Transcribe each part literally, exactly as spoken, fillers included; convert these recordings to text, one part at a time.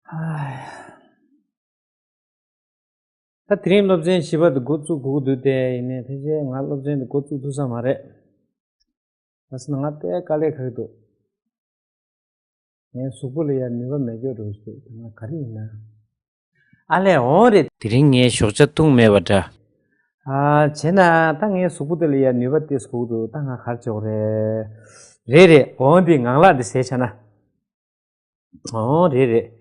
ཨ། ད་དེ་རིང་སློབ་ཚན་བཞི་པ་དེ་འགོ་བཙུགས་དགོས་ཀྱི་འདུག་སྟེ། ཡིན་ནའི་ཕལ་ཆེར་ང་སློབ་ཚན་དེ་འགོ་བཙུགས་ཐུབ་ས་མ་རེད། ད་སོང་ན་ང་དཔེ་དཀའ་ལས་ཁག་གི་འདུག་ངའི་གཟུགས་པོ་ལ་ཡང་ནུས་པ་མེད་སྐྱོ་འགྲོ་ཞིག་འདུག་ད་ང་ག་རེ་ཡིན་ན། ཨ་ལས་འོང་རེད། དེ་རིང་ངའི་ཞོགས་ཇ་བཏུང་མེད་པ་འདྲ། ཨ། བྱས་ན་ད་ངའི་གཟུགས་པོ་དེ་ལ་ཡང་ནུས་པ་ཏོག་ཙམ་དགོས་ཀྱི་འདུག་ད་ང་ག་རེ་བྱེད་དགོས་རེད། རེད་རེད། འོང་འདི་ངང་ལག་འདི་ཟས་བྱས་ན། ཨོ་རེད་རེད།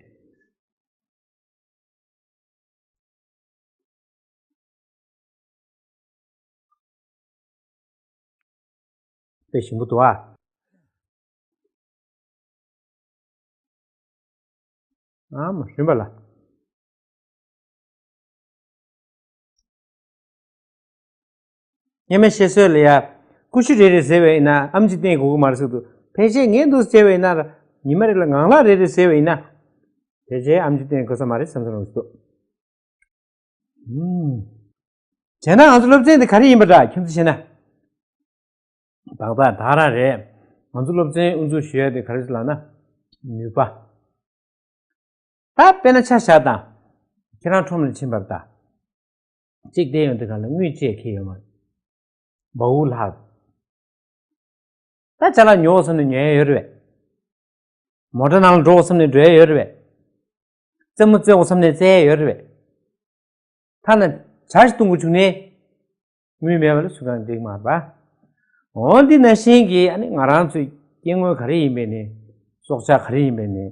དཔེ་ཞིམ་པོ་འདུག་ཨ། ཨ་མ་ཞིམ་པ་ལ། སྔོན་མའི་བཤད་སྲོལ་ལ་ཡ། ཀུ་ཤུ་རེ་རེ་ཟས་པ་ཡིན་ན་ཨེམ་ཆི་བསྟེན་དགོས་ཀྱི་མ་རེད་ཟེར་འདུག་ཕལ་ཆེར་ངས་འདུག་བྱས་པ་ཡིན་ན། ཉི་མ་རེ་ལ་ངང་ལག་རེ་རེ་ཟས་པ་ཡིན་ན། ཕལ་ཆེར་ཨེམ་ཆི་བསྟེན་དགོས་ས་མ་རེད་བསམ་བསམ་རང་ཟེར་འདུག་ཨུམ། བྱས་ན་ང་ཚོ་སློབ་ཚན་འདི་ག་རེ་ཡིན་པ་འདྲ་ཁྱོད་ཚོ་བྱས་ན། ཏག་ཏག་ད་རང་རེད། ང་ཚོ་སློབ་ཚན་དབུ་འཛུགས་ཞུ་ཡ་དེ་ག་རེ་ཟེར་ལབ་ན། ནུས་པ། ད་དཔེར་ན་ཆ་བཞག་དང་། ཁྱེད་རང་ཁྲོམ་ལ་ཕྱིན་པར་ལྟ། གཅིག་བལྟས་ཡོང་དུས་གང་ལ་དངུལ་ཅིག་ཁེལ་ཡོད་མ་རེད། བ་འུ་ལྷག་ད་ཅ་ལག་ཉོ་བསམ་ནས་ཉོ་ཡ་ཡོད་རེད་པས། མོ་ཊ་ནང་ལ་འགྲོ་བསམ་ནས་འགྲོ་ཡ་ཡོད་རེད་པས། རྩེད་མོ་རྩེ་དགོས་བསམ་ནས་རྩེ་ཡ་ཡོད་རེད་པས། ཐ་ན་ཇ་ཞིག་བཏུང་དགོས་བྱུང་ནས། དངུལ་མེད་པ་ལ་སུ་གང་འགྲིག་མ་རེད་པ། འོ་འདི་ནང་བཞིན་གྱི་ཨ་ནི་ང་རང་ཚོའི་སྐྱེ་དངོས་ག་རེ་ཡིན་པའི་ནི། སྲོག་ཆགས་ག་རེ་ཡིན་པའི་ནི།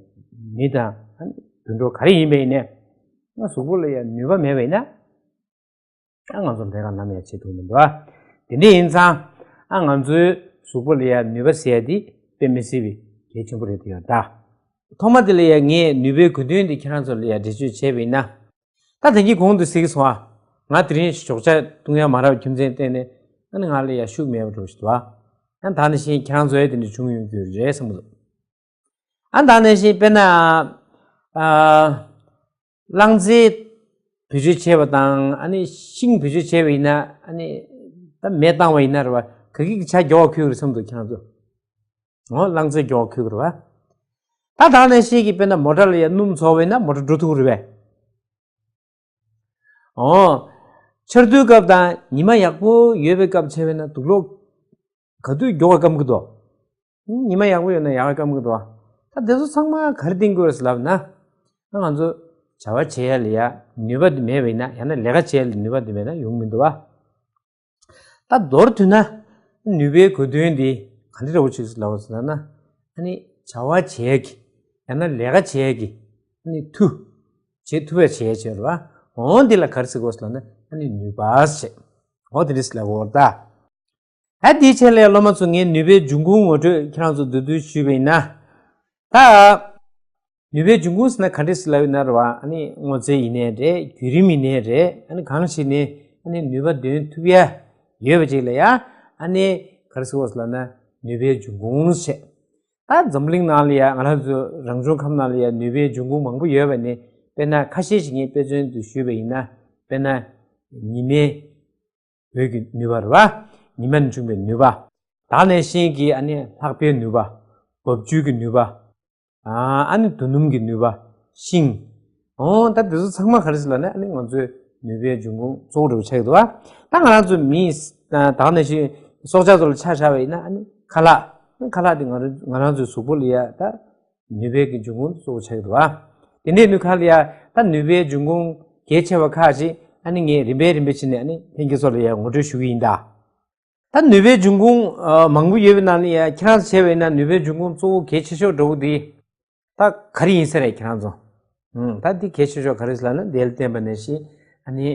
མི་དང་ཨ་ནི་དུད་འགྲོ་ག་རེ་ཡིན་པའི་ནི། ང་གཟུགས་པོ་ལ་ཡང་ནུས་པ་མེད་པ་ཡིན་ན། ཨ་ང་ཚོ་ལས་ཀ་ནམ་ཡང་བྱེད་ཐུབ་མི་འདུག་ཨ། དེ་འདྲ་ཡིན་ཙང་། ཨ་ང་ཚོའི་གཟུགས་པོ་ལ་ཡང་ནུས་པ་ཟེར་ཡ་དེ་དཔེ་མི་སྲིད་པའི་གལ་ཆེན་པོ་རེད་དེ་ཡོད་ད། ཐོག་མ་དེ་ལ་ཡང་ངས་ནུས་པའི་དགོས་དོན་དེ་ཁྱེད་རང་ཚོ་ལ་ཡང་འགྲེལ་བརྗོད་བྱས་པ་ཡིན་ན། ད་དེང་གི་གོང་དུ་ཟེར་གྱི་སོང་ཨ། ང་དེ་རིང་ཞོགས་ཇ་བཏུང་ཡ་མ་རག་པའི་རྒྱུ་མཚན་བརྟེན་ནས་ཨ་ནི་ང་ལ་ཡང་ཤུགས་མེད་པ་འགྲོ་ཞིག་འདུག་ཨ། ཡང་ད་ནང་བཞིན་ཁྱེད་རང་ཚོ་ཡང་དེ་འདྲ་བྱུང་ཡོང་རྒྱུ་རེད་བསམ་གྱི་འདུག་ཨ་ད་ནང་བཞིན་དཔེར་ན། ཨ། རླངས་རྫས་བེད་སྤྱོད་བྱས་པ་དང་ཨ་ནི་ཤིང་བེད་སྤྱོད་བྱས་པ་ཡིན་ན་ཨ་ནི། ད་མེ་བཏང་བ་ཡིན་ན་རེད་བ། ག་གི་གི་ཆ་མགྱོགས་ཁུག་རེད་བསམ་འདུག་ཁྱེད་རང་ཚོ། འོ་རླངས་རྫས་མགྱོགས་ཁུག་རེད་བ། ད་ད་ནང་བཞིན་གྱི་དཔེར་ན་མོ་ཊ་ལ་ཡ་སྣུམ་བཙོག་པ་ཡིན་ན་མོ་ཊ་འགྲོ་ཐུབ་རེད་བས། འོ། ཆར་དུས་སྐབས་དང་ཉི་མ་ཡག་པོ་ཡོད་པའི་སྐབས་བྱས་པས་ན་དུག་ལོག་ག་དུས་མགྱོགས་པ་སྐམ་གི་འདུག་ཉི་མ་ཡག་པོ་ཡོད་ན་ཡག་པ་སྐམ་གི་འདུག་ད་དེ་ཚོ་ཚང་མ་ག་རེ་བསྟེན་དགོས་རེད་ལབ་ན། ང་ཚོ་བྱ་བ་བྱེད་ཡ་ལ་ཡ་ནུས་པ་དེ་མེད་པ་ཡིན་ན། ཡང་ན་ལས་ཀ་བྱེད་ཡ་ལ་ནུས་པ་དེ་མེད་ན་ཡོང་མི་འདུག་བ། ད་མདོར་བསྡུས་ན། ནུས་པའི་གོ་དོན་འདི་ག་འདྲ་འདྲ་བོ་ཅིག་ལབ་ཟེར་ན། ཨ་ནི་བྱ་བ་བྱེད་ཡ་གི། ཡང་ན་ལས་ཀ་བྱེད་ཡ་གི། ཨ་ནི་མཐུ། བྱེད་ཐུབ་པ་བྱེད་ཡ་བྱེད་རེད་བ། འོ་འདི་ལ་ག་རེ་ཟེར་དགོས་ཟེར་ན་ཨ་ནི་ནུས་པ་ཟེར། འོ་དེ་འདྲ་ཟེར་ལབ་དགོས་རེད་ད། ད་དེའི་ཆེད་ལ་སློབ་མ་ཚོ་ངས་ནུས་པའི་འབྱུང་ཁུངས་ངོ་སྤྲོད་ཁྱེད་རང་ཚོ་བསྡུས་བསྡུས་ཞུས་པ་ཡིན་ན། ད། ནུས་པའི་འབྱུང་ཁུངས་ཟེར་ན་ག་འདྲ་ཟེར་ལབ་ཡོད་ན་རེད་བ། ཨ་ནི་སྔོ་ཚལ་ཡིན་ནའི་རེད། བརྒྱུད་རིམ་ཡིན་ནའི་རེད། ཨ་ནི་གང་ཞིག་ནས་ཨ་ནི་ནུས་པ་འདོན་ཐུབ་ཡ་ཡོད་པ་ཅིག་ལ་ཡ། ཨ་ནི་ག་རེ་ཟེར་དགོས་ཟེར་ལབ་ན་ནུས་པའི་འབྱུང་ཁུངས་བྱས། ད་འཛམ་བུ་གླིང་ནང་ལ་ཡ་ང་རང་ཚོ་རང་བྱུང་ཁམས་ནང་ལ་ཡ་ནུས་པའི་འབྱུང་ཁུངས་མང་པོ་ཡོད་པ་ནི། དཔེར་ན་ཁ་ཤས་ཤིག་ངས་དཔེ་མཚོན་དུ་ཞུས་པ་ཡིན་ན། དཔེར་ན་ཉི་མའི་འོད་ཀྱི་ནུས་པ་རེད་བ། ཉི་མ་ནས་བྱུང་བའི་ནུས་པ། ད་ག་ནང་བཞིན་གྱི་ཨ་ནི་ལྷགས་པའི་ནུས་པ། འབབ་ཆུའི་གི་ནུས་པ། ཨ་ནི་རྡོ་སྣུམ་གྱི་ནུས་པ། ཤིང་། འོ་ད་དེ་ཚོ་ཚང་མ་ག་རེ་ཟེར་ལབ་ན་ཨ་ནི་ང་ཚོའི་ནུས་པའི་འབྱུང་ཁུངས་གཙོ་བོ་འདྲ་བོ་ཆགས་ཀྱི་འདུག་བ། ད་ང་རང་ཚོ་མིས་ད་ག་ནང་བཞིན་སྲོག་ཆགས་ཚོ་ལ་ཆ་བཞག་པ་ཡིན་ན་ཨ་ནི་ཁ་ལག་ཁ་ལག་དེ་ང་རང་ང་རང་ཚོའི་གཟུགས་པོ་ལ་ཡ་ད། ནུས་པའི་གི་འབྱུང་ཁུངས་གཙོ་བོ་ཆགས་ཀྱི་འདུག་བ། དེ་འདྲའི་ནུས་ཁ་ལ་ཡ་ད་ནུས་པའི་འབྱུང་ཁུངས་གལ་ཆེ་བ་ཁག་ཅིག་ཨ་ནི་ངས་རིམ་པས་རིམ་པས་བྱས་ནས་ཨ་ནི་ལྷན་རྒྱས་ཚོ་ལ་ཡ་ངོ་སྤྲོད་ཞུ་གི་ཡིན་ད། ད་ནུས་པའི་འབྱུང་ཁུངས་མང་པོ་ཡོད་པའི་ནང་ལ་ཡ་ཁྱེད་རང་ཚོ་བྱས་པ་ཡིན་ན་ནུས་པའི་འབྱུང་ཁུངས་གཙོ་བོ་གལ་ཆེ་ཤོས་འདྲ་བོ་དེ་ད་ག་རེ་ཡིན་ས་རེད་ཁྱེད་རང་ཚོ། ཨུམ། ད་འདི་གལ་ཆེ་ཤོས་ག་རེ་ཟེར་ལབ་ན་འདི་ལ་བརྟེན་པ་ནང་བཞིན་ཨ་ནི་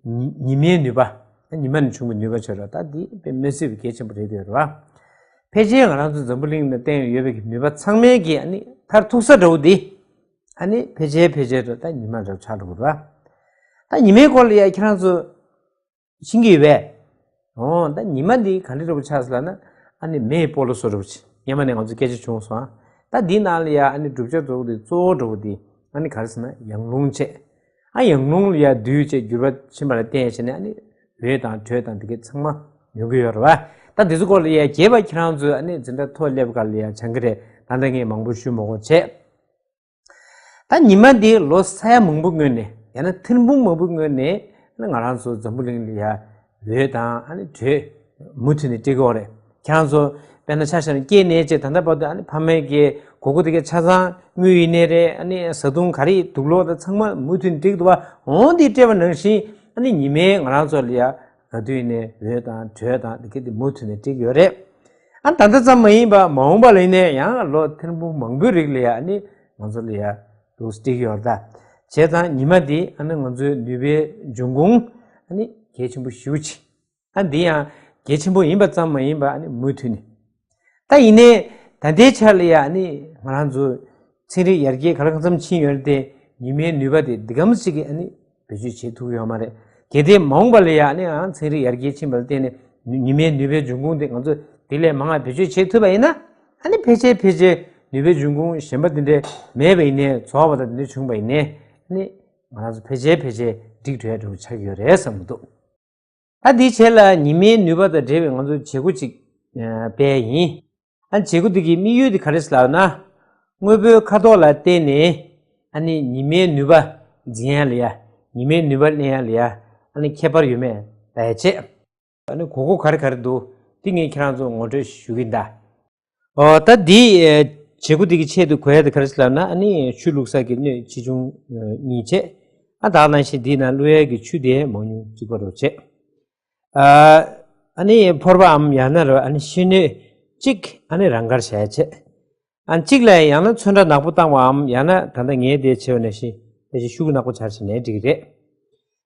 ཉི་ཉི་མའི་ནུས་པ། ཉི་མ་ནས་བྱུང་བའི་ནུས་པ་བྱས་ར། ད་འདི་དཔེ་མི་སྲིད་པའི་གལ་ཆེན་པོ་རེད་འདོད་ར། ཕལ་ཆེར་ང་རང་ཚོ་འཛམ་བུ་གླིང་ནང་བསྟན་ཡོད་པའི་གི་ནུས་པ་ཚང་མའི་གི་ཨ་ནི་མཐར་ཐུག་ས་འདྲ་བོ་འདི་ཨ་ནི་ཕལ་ཆེར་ཕལ་ཆེར་དུ་ད་ཉི་མ་འདྲ་བོ་ཆགས་འགྲོ་གི་ར། ད་ཉི་མའི་སྐོར་ལ་ཡ་ཁྱེད་རང་ཚོ་ཤེས་ཀྱི་ཡོད་པས། འོ་ད་ཉི་མ་འདི་ག་འདྲ་འདྲ་བོ་ཆགས་སོང་ལབ་ན་ཨ་ནི་མེ་ཡི་སྤོ་ལོ་བཟོ་འདྲ་བོ་ཅིག་སྔོན་མ་ནས་ང་ཚོ་སྐད་ཆ་བྱུང་སོང་ཨ། ད་འདིའི་ནང་ལ་ཡ་ཨ་ནི་གྲུབ་ཆ་གཙོ་བོ་འདི་གཙོ་བོ་འདྲ་བོ་འདི་ཨ་ནི་ག་རེ་ཟེར་ན་ཡང་རླུང་བྱས། ཨ་ཡང་རླུང་ལ་ཡ་འདུས་བྱས་འགྱུར་བ་ཕྱིན་པ་ལ་བརྟེན་བྱས་ནས་ཨ་ནི་འོད་དང་དྲོད་དང་འདི་གའི་ཚང་མ་ཡོང་གི་ཡོད་རེད་བ། ད་འདི་ཚོ་སྐོར་ལ་ཡ་རྒྱས་པ་ཁྱེད་རང་ཚོས་ཨ་ནི་འཛིན་གྲྭ་མཐོ་སླེབས་སྐབས་ལ་ཡ་སྦྱང་གི་རེད། ད་ལྟ་ངས་མང་པོ་ཞུ་མ་དགོས་བྱས། ད་ཉི་མ་འདི་ལོ་ས་ཡ་མང་པོ་སྔོན་ནས། ཡང་ན་ཐེར་འབུམ་མང་པོ་སྔོན་ནས་ང་རང་ཚོ་འཛམ་བུ་གླིང་ལ་ཡ་འོད་དང་ཨ་ནི་དྲོད་མུ་མཐུད་ནས་སྤྲད་ཀྱི་ཡོད་རེད། ཁྱེད་རང་ཚོ་དཔེར་ན་ཆ་བཞག་ན་སྐྱེས་ནས་བྱས་ད་ལྟ་བར་དུ་ཨ་ནི་ཕ་མའི་གི་མགོ་སྐོར་དེ་གའི་ཆ་ཚང་དངུལ་ཡིན་ནའི་རེད། ཨ་ནི་བཟའ་བཏུང་ག་རེ་དུག་ལོག་དང་ཚང་མ་མུ་མཐུད་ནས་སྤྲད་ཀྱི་འདུག་བ། འོ་འདི་སྤྲད་པ་ནང་བཞིན་ཨ་ནི་ཉི་མས་ང་རང་ཚོ་ལ་ཡ་ག་དུས་ནས་འོད་དང་དྲོད་དང་དེ་གའི་དེ་མུ་མཐུད་ནས་སྤྲད་ཀྱི་ཡོད་རེད། ཨ་ད་ལྟ་ཙམ་མ་ཡིན་པ་མ་འོངས་པ་ལ་ཡིན་ནའི་ཡང་ལོ་ཐེར་འབུམ་མང་པོའི་རིང་ལ་ཡ་ཨ་ནི་ང་ཚོ་ལ་ཡ་འདུག་སྤྲད་ཀྱི་ཡོད་རེད་ད། བྱས་ཙང་ཉི་མ་འདི་ཨ་ནི་ང་ཚོའི་ནུས་པའི་འབྱུང་ཁུངས་ཨ་ནི་གལ་ཆེན་པོ་ཞེ་པོ་ཅིག་ཨ་འདི་ཡང་གལ་ཆེན་པོ་ཡིན་པ་ཙམ་མ་ཡིན་པ་ཨ་ནི་མུ་མཐུད་ནས། ད་ཡིན་ནའི་ད་ལྟའི་ཆར་ལ་ཡ་ཨ་ནི་ང་རང་ཚོ་ཚན་རིག་ཡར་རྒྱས་ག་ལ་གང་འཚམ་ཕྱིན་ཡོད་རེད་དེ། ཉི་མའི་ནུས་པ་དེ་འདི་གམ་ཞིག་གིས་ཨ་ནི་བེད་སྤྱོད་བྱེད་ཐུབ་ཀྱི་ཡོད་མ་རེད། གལ་ཏེ་མ་འོངས་པ་ལ་ཡ་ཨ་ནི་ཨང་ཚན་རིག་ཡར་རྒྱས་ཕྱིན་པ་ལ་བརྟེན་ནས་ཉི་མའི་ནུས་པའི་འབྱུང་ཁུངས་དེ་ང་ཚོ་དེ་ལས་མང་བ་བེད་སྤྱོད་བྱེད་ཐུབ་པ་ཡིན་ན། ཨ་ནི་ཕལ་ཆེར་ཕལ་ཆེར་ནུས་པའི་འབྱུང་ཁུངས་གཞན་པ་དེ་འདྲ་མེད་པ་ཡིན་ནའི་རྫོགས་པ་དང་དེ་འདྲ་བྱུང་བ་ཡིན་ནའི་ཨ་ནི་ང་རང་ཚོ་ཕལ་ཆེར་ཕལ་ཆེར་འགྲིག་འགྲོ་ཡ་འདྲ་པོ་ཆགས་ཀྱི་ཡོད་རེད་བསམ་གྱི་འདུག་ད་འདིའི་རྗེས་ལ་ཉི་མའི་ནུས་པ་དང་འབྲེལ་བའི་ང་ཚོ་བྱེད་སྒོ་ཅིག་ཨ་སྤེལ་ཡིན། ཨ་བྱེད་སྒོ་འདི་གི་དམིགས་ཡུལ་དེ་ག་རེ་ཟེར་ལབ་ན། དངོས་པོའི་ཁ་དོག་ལ་བརྟེན་ནས་ཨ་ནི་ཉི་མའི་ནུས་པ་འཛིན་ཡ་ལ་ཡ། ཉི་མའི་ནུས་པ་ལེན་ཡ་ལ་ཡ་ཨ་ནི་ཁྱད་པར་ཡོད་མེད་ལྟ་ཡ་བྱེད། ཨ་ནི་དགོས་མཁོ་ག་རེ་ག་རེ་འདུག་འདི་ངས་ཁྱེད་རང་ཚོ་ངོ་སྤྲོད་ཞུ་གི་ཡིན་ད། ཨོ་ད་འདི་ཨེ་བྱེད་སྒོ་འདི་གི་ཆེད་དུ་དགོས་ཡ་དེ་ག་རེ་ཟེར་ལབ་ན། ཨ་ནི་ཆུ་བླུགས་ས་གི་སྣོད་ཆེ་ཆུང་ཨེ་གཉིས་བྱས། ཨ་ད་ག་ནང་བཞིན་འདི་ནང་བླུག་ཡ་གི་ཆུ་དེ་མང་ཉུང་གཅིག་པ་རུ་བྱས། ཨ་ཨ་ནི་ཕོར་པའམ་ཡང་ན་རུ་ཨ་ནི་ཤེལ་སྣོད་གཅིག་ཨ་ནི་རང་དགར་བྱས་བྱས། ཨ་གཅིག་ལ་ཡང་ན་ཚོན་ཁྲ་ནག་པོ་བཏང་བའམ་ཡང་ན་ད་ལྟ་ངས་དེ་བྱས་པ་ནང་བཞིན་དེ་བཞིན་ཤུགས་ནག་པོ་སྦྱར་བྱས་ནས་འགྲིག་གི་རེད།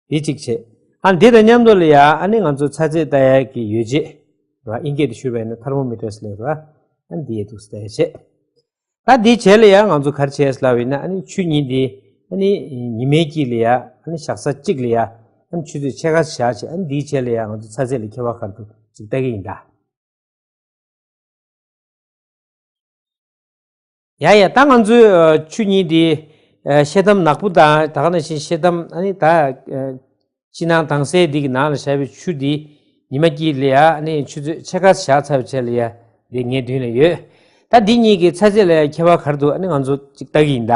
འདི་གཅིག་བྱས། ཨ་འདི་དང་མཉམ་དུ་ལ་ཡ་ཨ་ནི་ང་ཚོ་ཚ་ཚད་ལྟ་ཡ་གི་ཡོ་བྱད་ར། ཨིན་སྐད་དུ་ཞུས་པ་ཡིན་ན་ཐར་མོ་མི་ཊར་ཟེར་ལབ་ར། ཨ་འདི་ཡས་འདུག་ལྟ་ཡ་བྱས། ད་འདི་བྱས་ལ་ཡ་ང་ཚོ་ག་རེ་བྱས་ལབ་ཡིན་ན། ཨ་ནི་ཆུ་གཉིས་འདི་ཨ་ནི་ཉི་མའི་དཀྱིལ་ལ་ཡ་ཨ་ནི་བཞག་ས་གཅིག་ལ་ཡ་ཨ་ནི་ཆུ་ཚོད་ཕྱེད་ཀ་བཞག་བྱས། ཨ་ནི་འདི་བྱས་ལ་ཡ་ང་ཚོ་ཚ་ཚད་ལ་ཁྱད་པར་ག་རེ་འདུག་ཅིག་ལྟ་གི་ཡིན་ད། ཡ་ཡ་ད་ང་ཚོའི་ཨ་ཆུ་གཉིས་འདི་ཨ་ཤེལ་དམ་ནག་པོ་དང་ད་ག་ནང་བཞིན་ཤེལ་དམ་ཨ་ནི་ད་ཨ་ཕྱི་ནང་དྭངས་གསལ་འདི་གི་ནང་ལ་བཞག་པའི་ཆུ་འདི་ཉི་མ་དཀྱིལ་ལ་ཡ་ཨ་ནི་ཆུ་ཚོད་ཕྱེད་ཀ་བཞག་ཚར་བའི་རྗེས་ལ་ཡ་འདི་ངའི་མདུན་ལ་ཡོད། ད་འདི་གཉིས་ཀྱི་ཚ་ཚད་ལ་ཡ་ཁྱད་པར་ག་རེ་འདུག་ཨ་ནི་ང་ཚོ་ཅིག་ལྟ་གི་ཡིན་ད།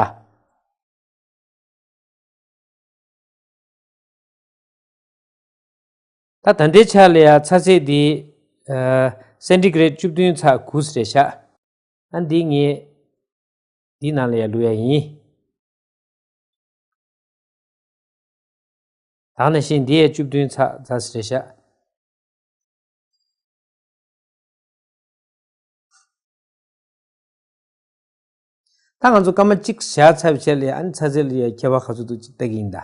ད་ད་ལྟའི་ཆ་ལ་ཡ་ཚ་ཚད་འདི་ཨ་སེན་ཊི་གྷི་རེཌ་བཅུ་བདུན་ཚེག་དགུ་ཟེར་བཞག་ཨ་འདི་ངས་འདི་ནང་ལ་ཡ་བླུག་ཡ་ཡིན། ད་ནང་བཞིན་འདི་ཡ་བཅུ་བདུན་ཚེག་ཚེག་ཟེར་བཞག་ད་ང་ཚོ་སྐར་མ་གཅིག་བཞག་ཚར་བའི་རྗེས་ལ་ཡ་ཨ་ནི་ཚ་ཚད་ལ་ཡ་ཁྱད་པར་ག་ཚོད་འདུག་ཅིག་ལྟ་གི་ཡིན་ད།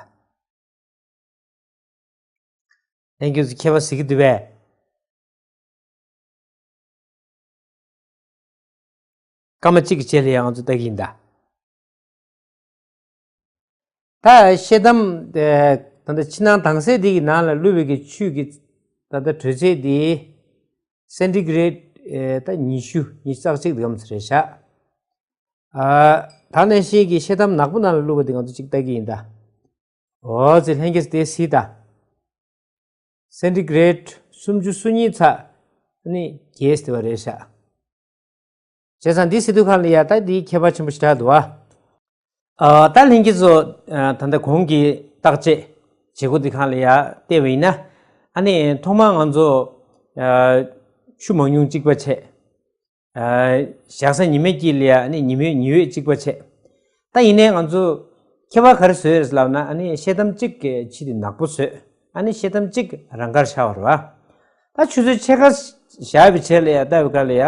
ལྷན་རྒྱས་ཚོ་ཁྱད་པར་གཟིགས་ཀྱི་འདུག་པས། སྐར་མ་གཅིག་གི་རྗེས་ལ་ཡང་ང་ཚོ་ལྟ་གི་ཡིན་ད། ད་ཤེལ་དམ་ད་ལྟ་ཕྱི་ནང་དྭངས་གསལ་འདི་གི་ནང་ལ་བླུགས་པའི་གི་ཆུ་གི་ད་ལྟ་དྲོད་ཚད་འདི་སེན་ཊི་གྷི་རེཌ་ད་ཉི་ཤུ་ཉི་ཤུ་རྩ་གཅིག་འདི་གམ་ཚོད་རེད་བཞག་ཨ་ད་ནང་བཞིན་གྱི་ཤེལ་དམ་ནག་པོ་ནང་ལ་བླུགས་པ་འདི་ང་ཚོ་གཅིག་ལྟ་གི་ཡིན་ད། འོ་ཙི་ལྷན་རྒྱས་དེ་སྲིད་ད། སེན་ཊི་གྷི་རེཌ་སུམ་ཅུ་སོ་གཉིས་ཚེག་ནི་རྒྱས་ཏེ་བ་རེད་ཤག་བྱས་ཙང་འདི་སྲིད་དུས་ཁ་ལ་ཡ་ད་འདི་ཁྱད་པར་ཆེན་པོ་ཞིག་ཆགས་འདུག་ཨ། ཨ་ད་ལྷན་རྒྱས་ཚོ་ཨ་ད་ལྟ་གོང་གི་བརྟག་དཔྱད་བྱེད་སྒོ་འདི་ཁ་ལ་ཡ་བལྟས་པ་ཡིན་ན། ཨ་ནི་ཐོག་མར་ང་ཚོ་ཨ་ཆུ་མང་ཉུང་གཅིག་པ་བྱས། ཨ་བཞག་ས་ཉི་མའི་དཀྱིལ་ལ་ཡ་ཨ་ནི་ཉི་མའི་ཉི་འོད་གཅིག་པ་བྱས། ད་ཡིན་ནའི་ང་ཚོ་ཁྱད་པར་ག་རེ་བཟོས་ལབ་ན། ཨ་ནི་ཤེལ་དམ་གཅིག་གི་ཕྱི་དེ་ནག་པོ་བཟོས། ཨ་ནི་ཤེལ་དམ་གཅིག་རང་དགར་བཞག་པ་རེད་བ། ད་ཆུ་ཚོད་ཕྱེད་ཀ་བཞག་པའི་རྗེས་ལ་ཡ་ལྟ་བའི་སྐབས་ལ་ཡ་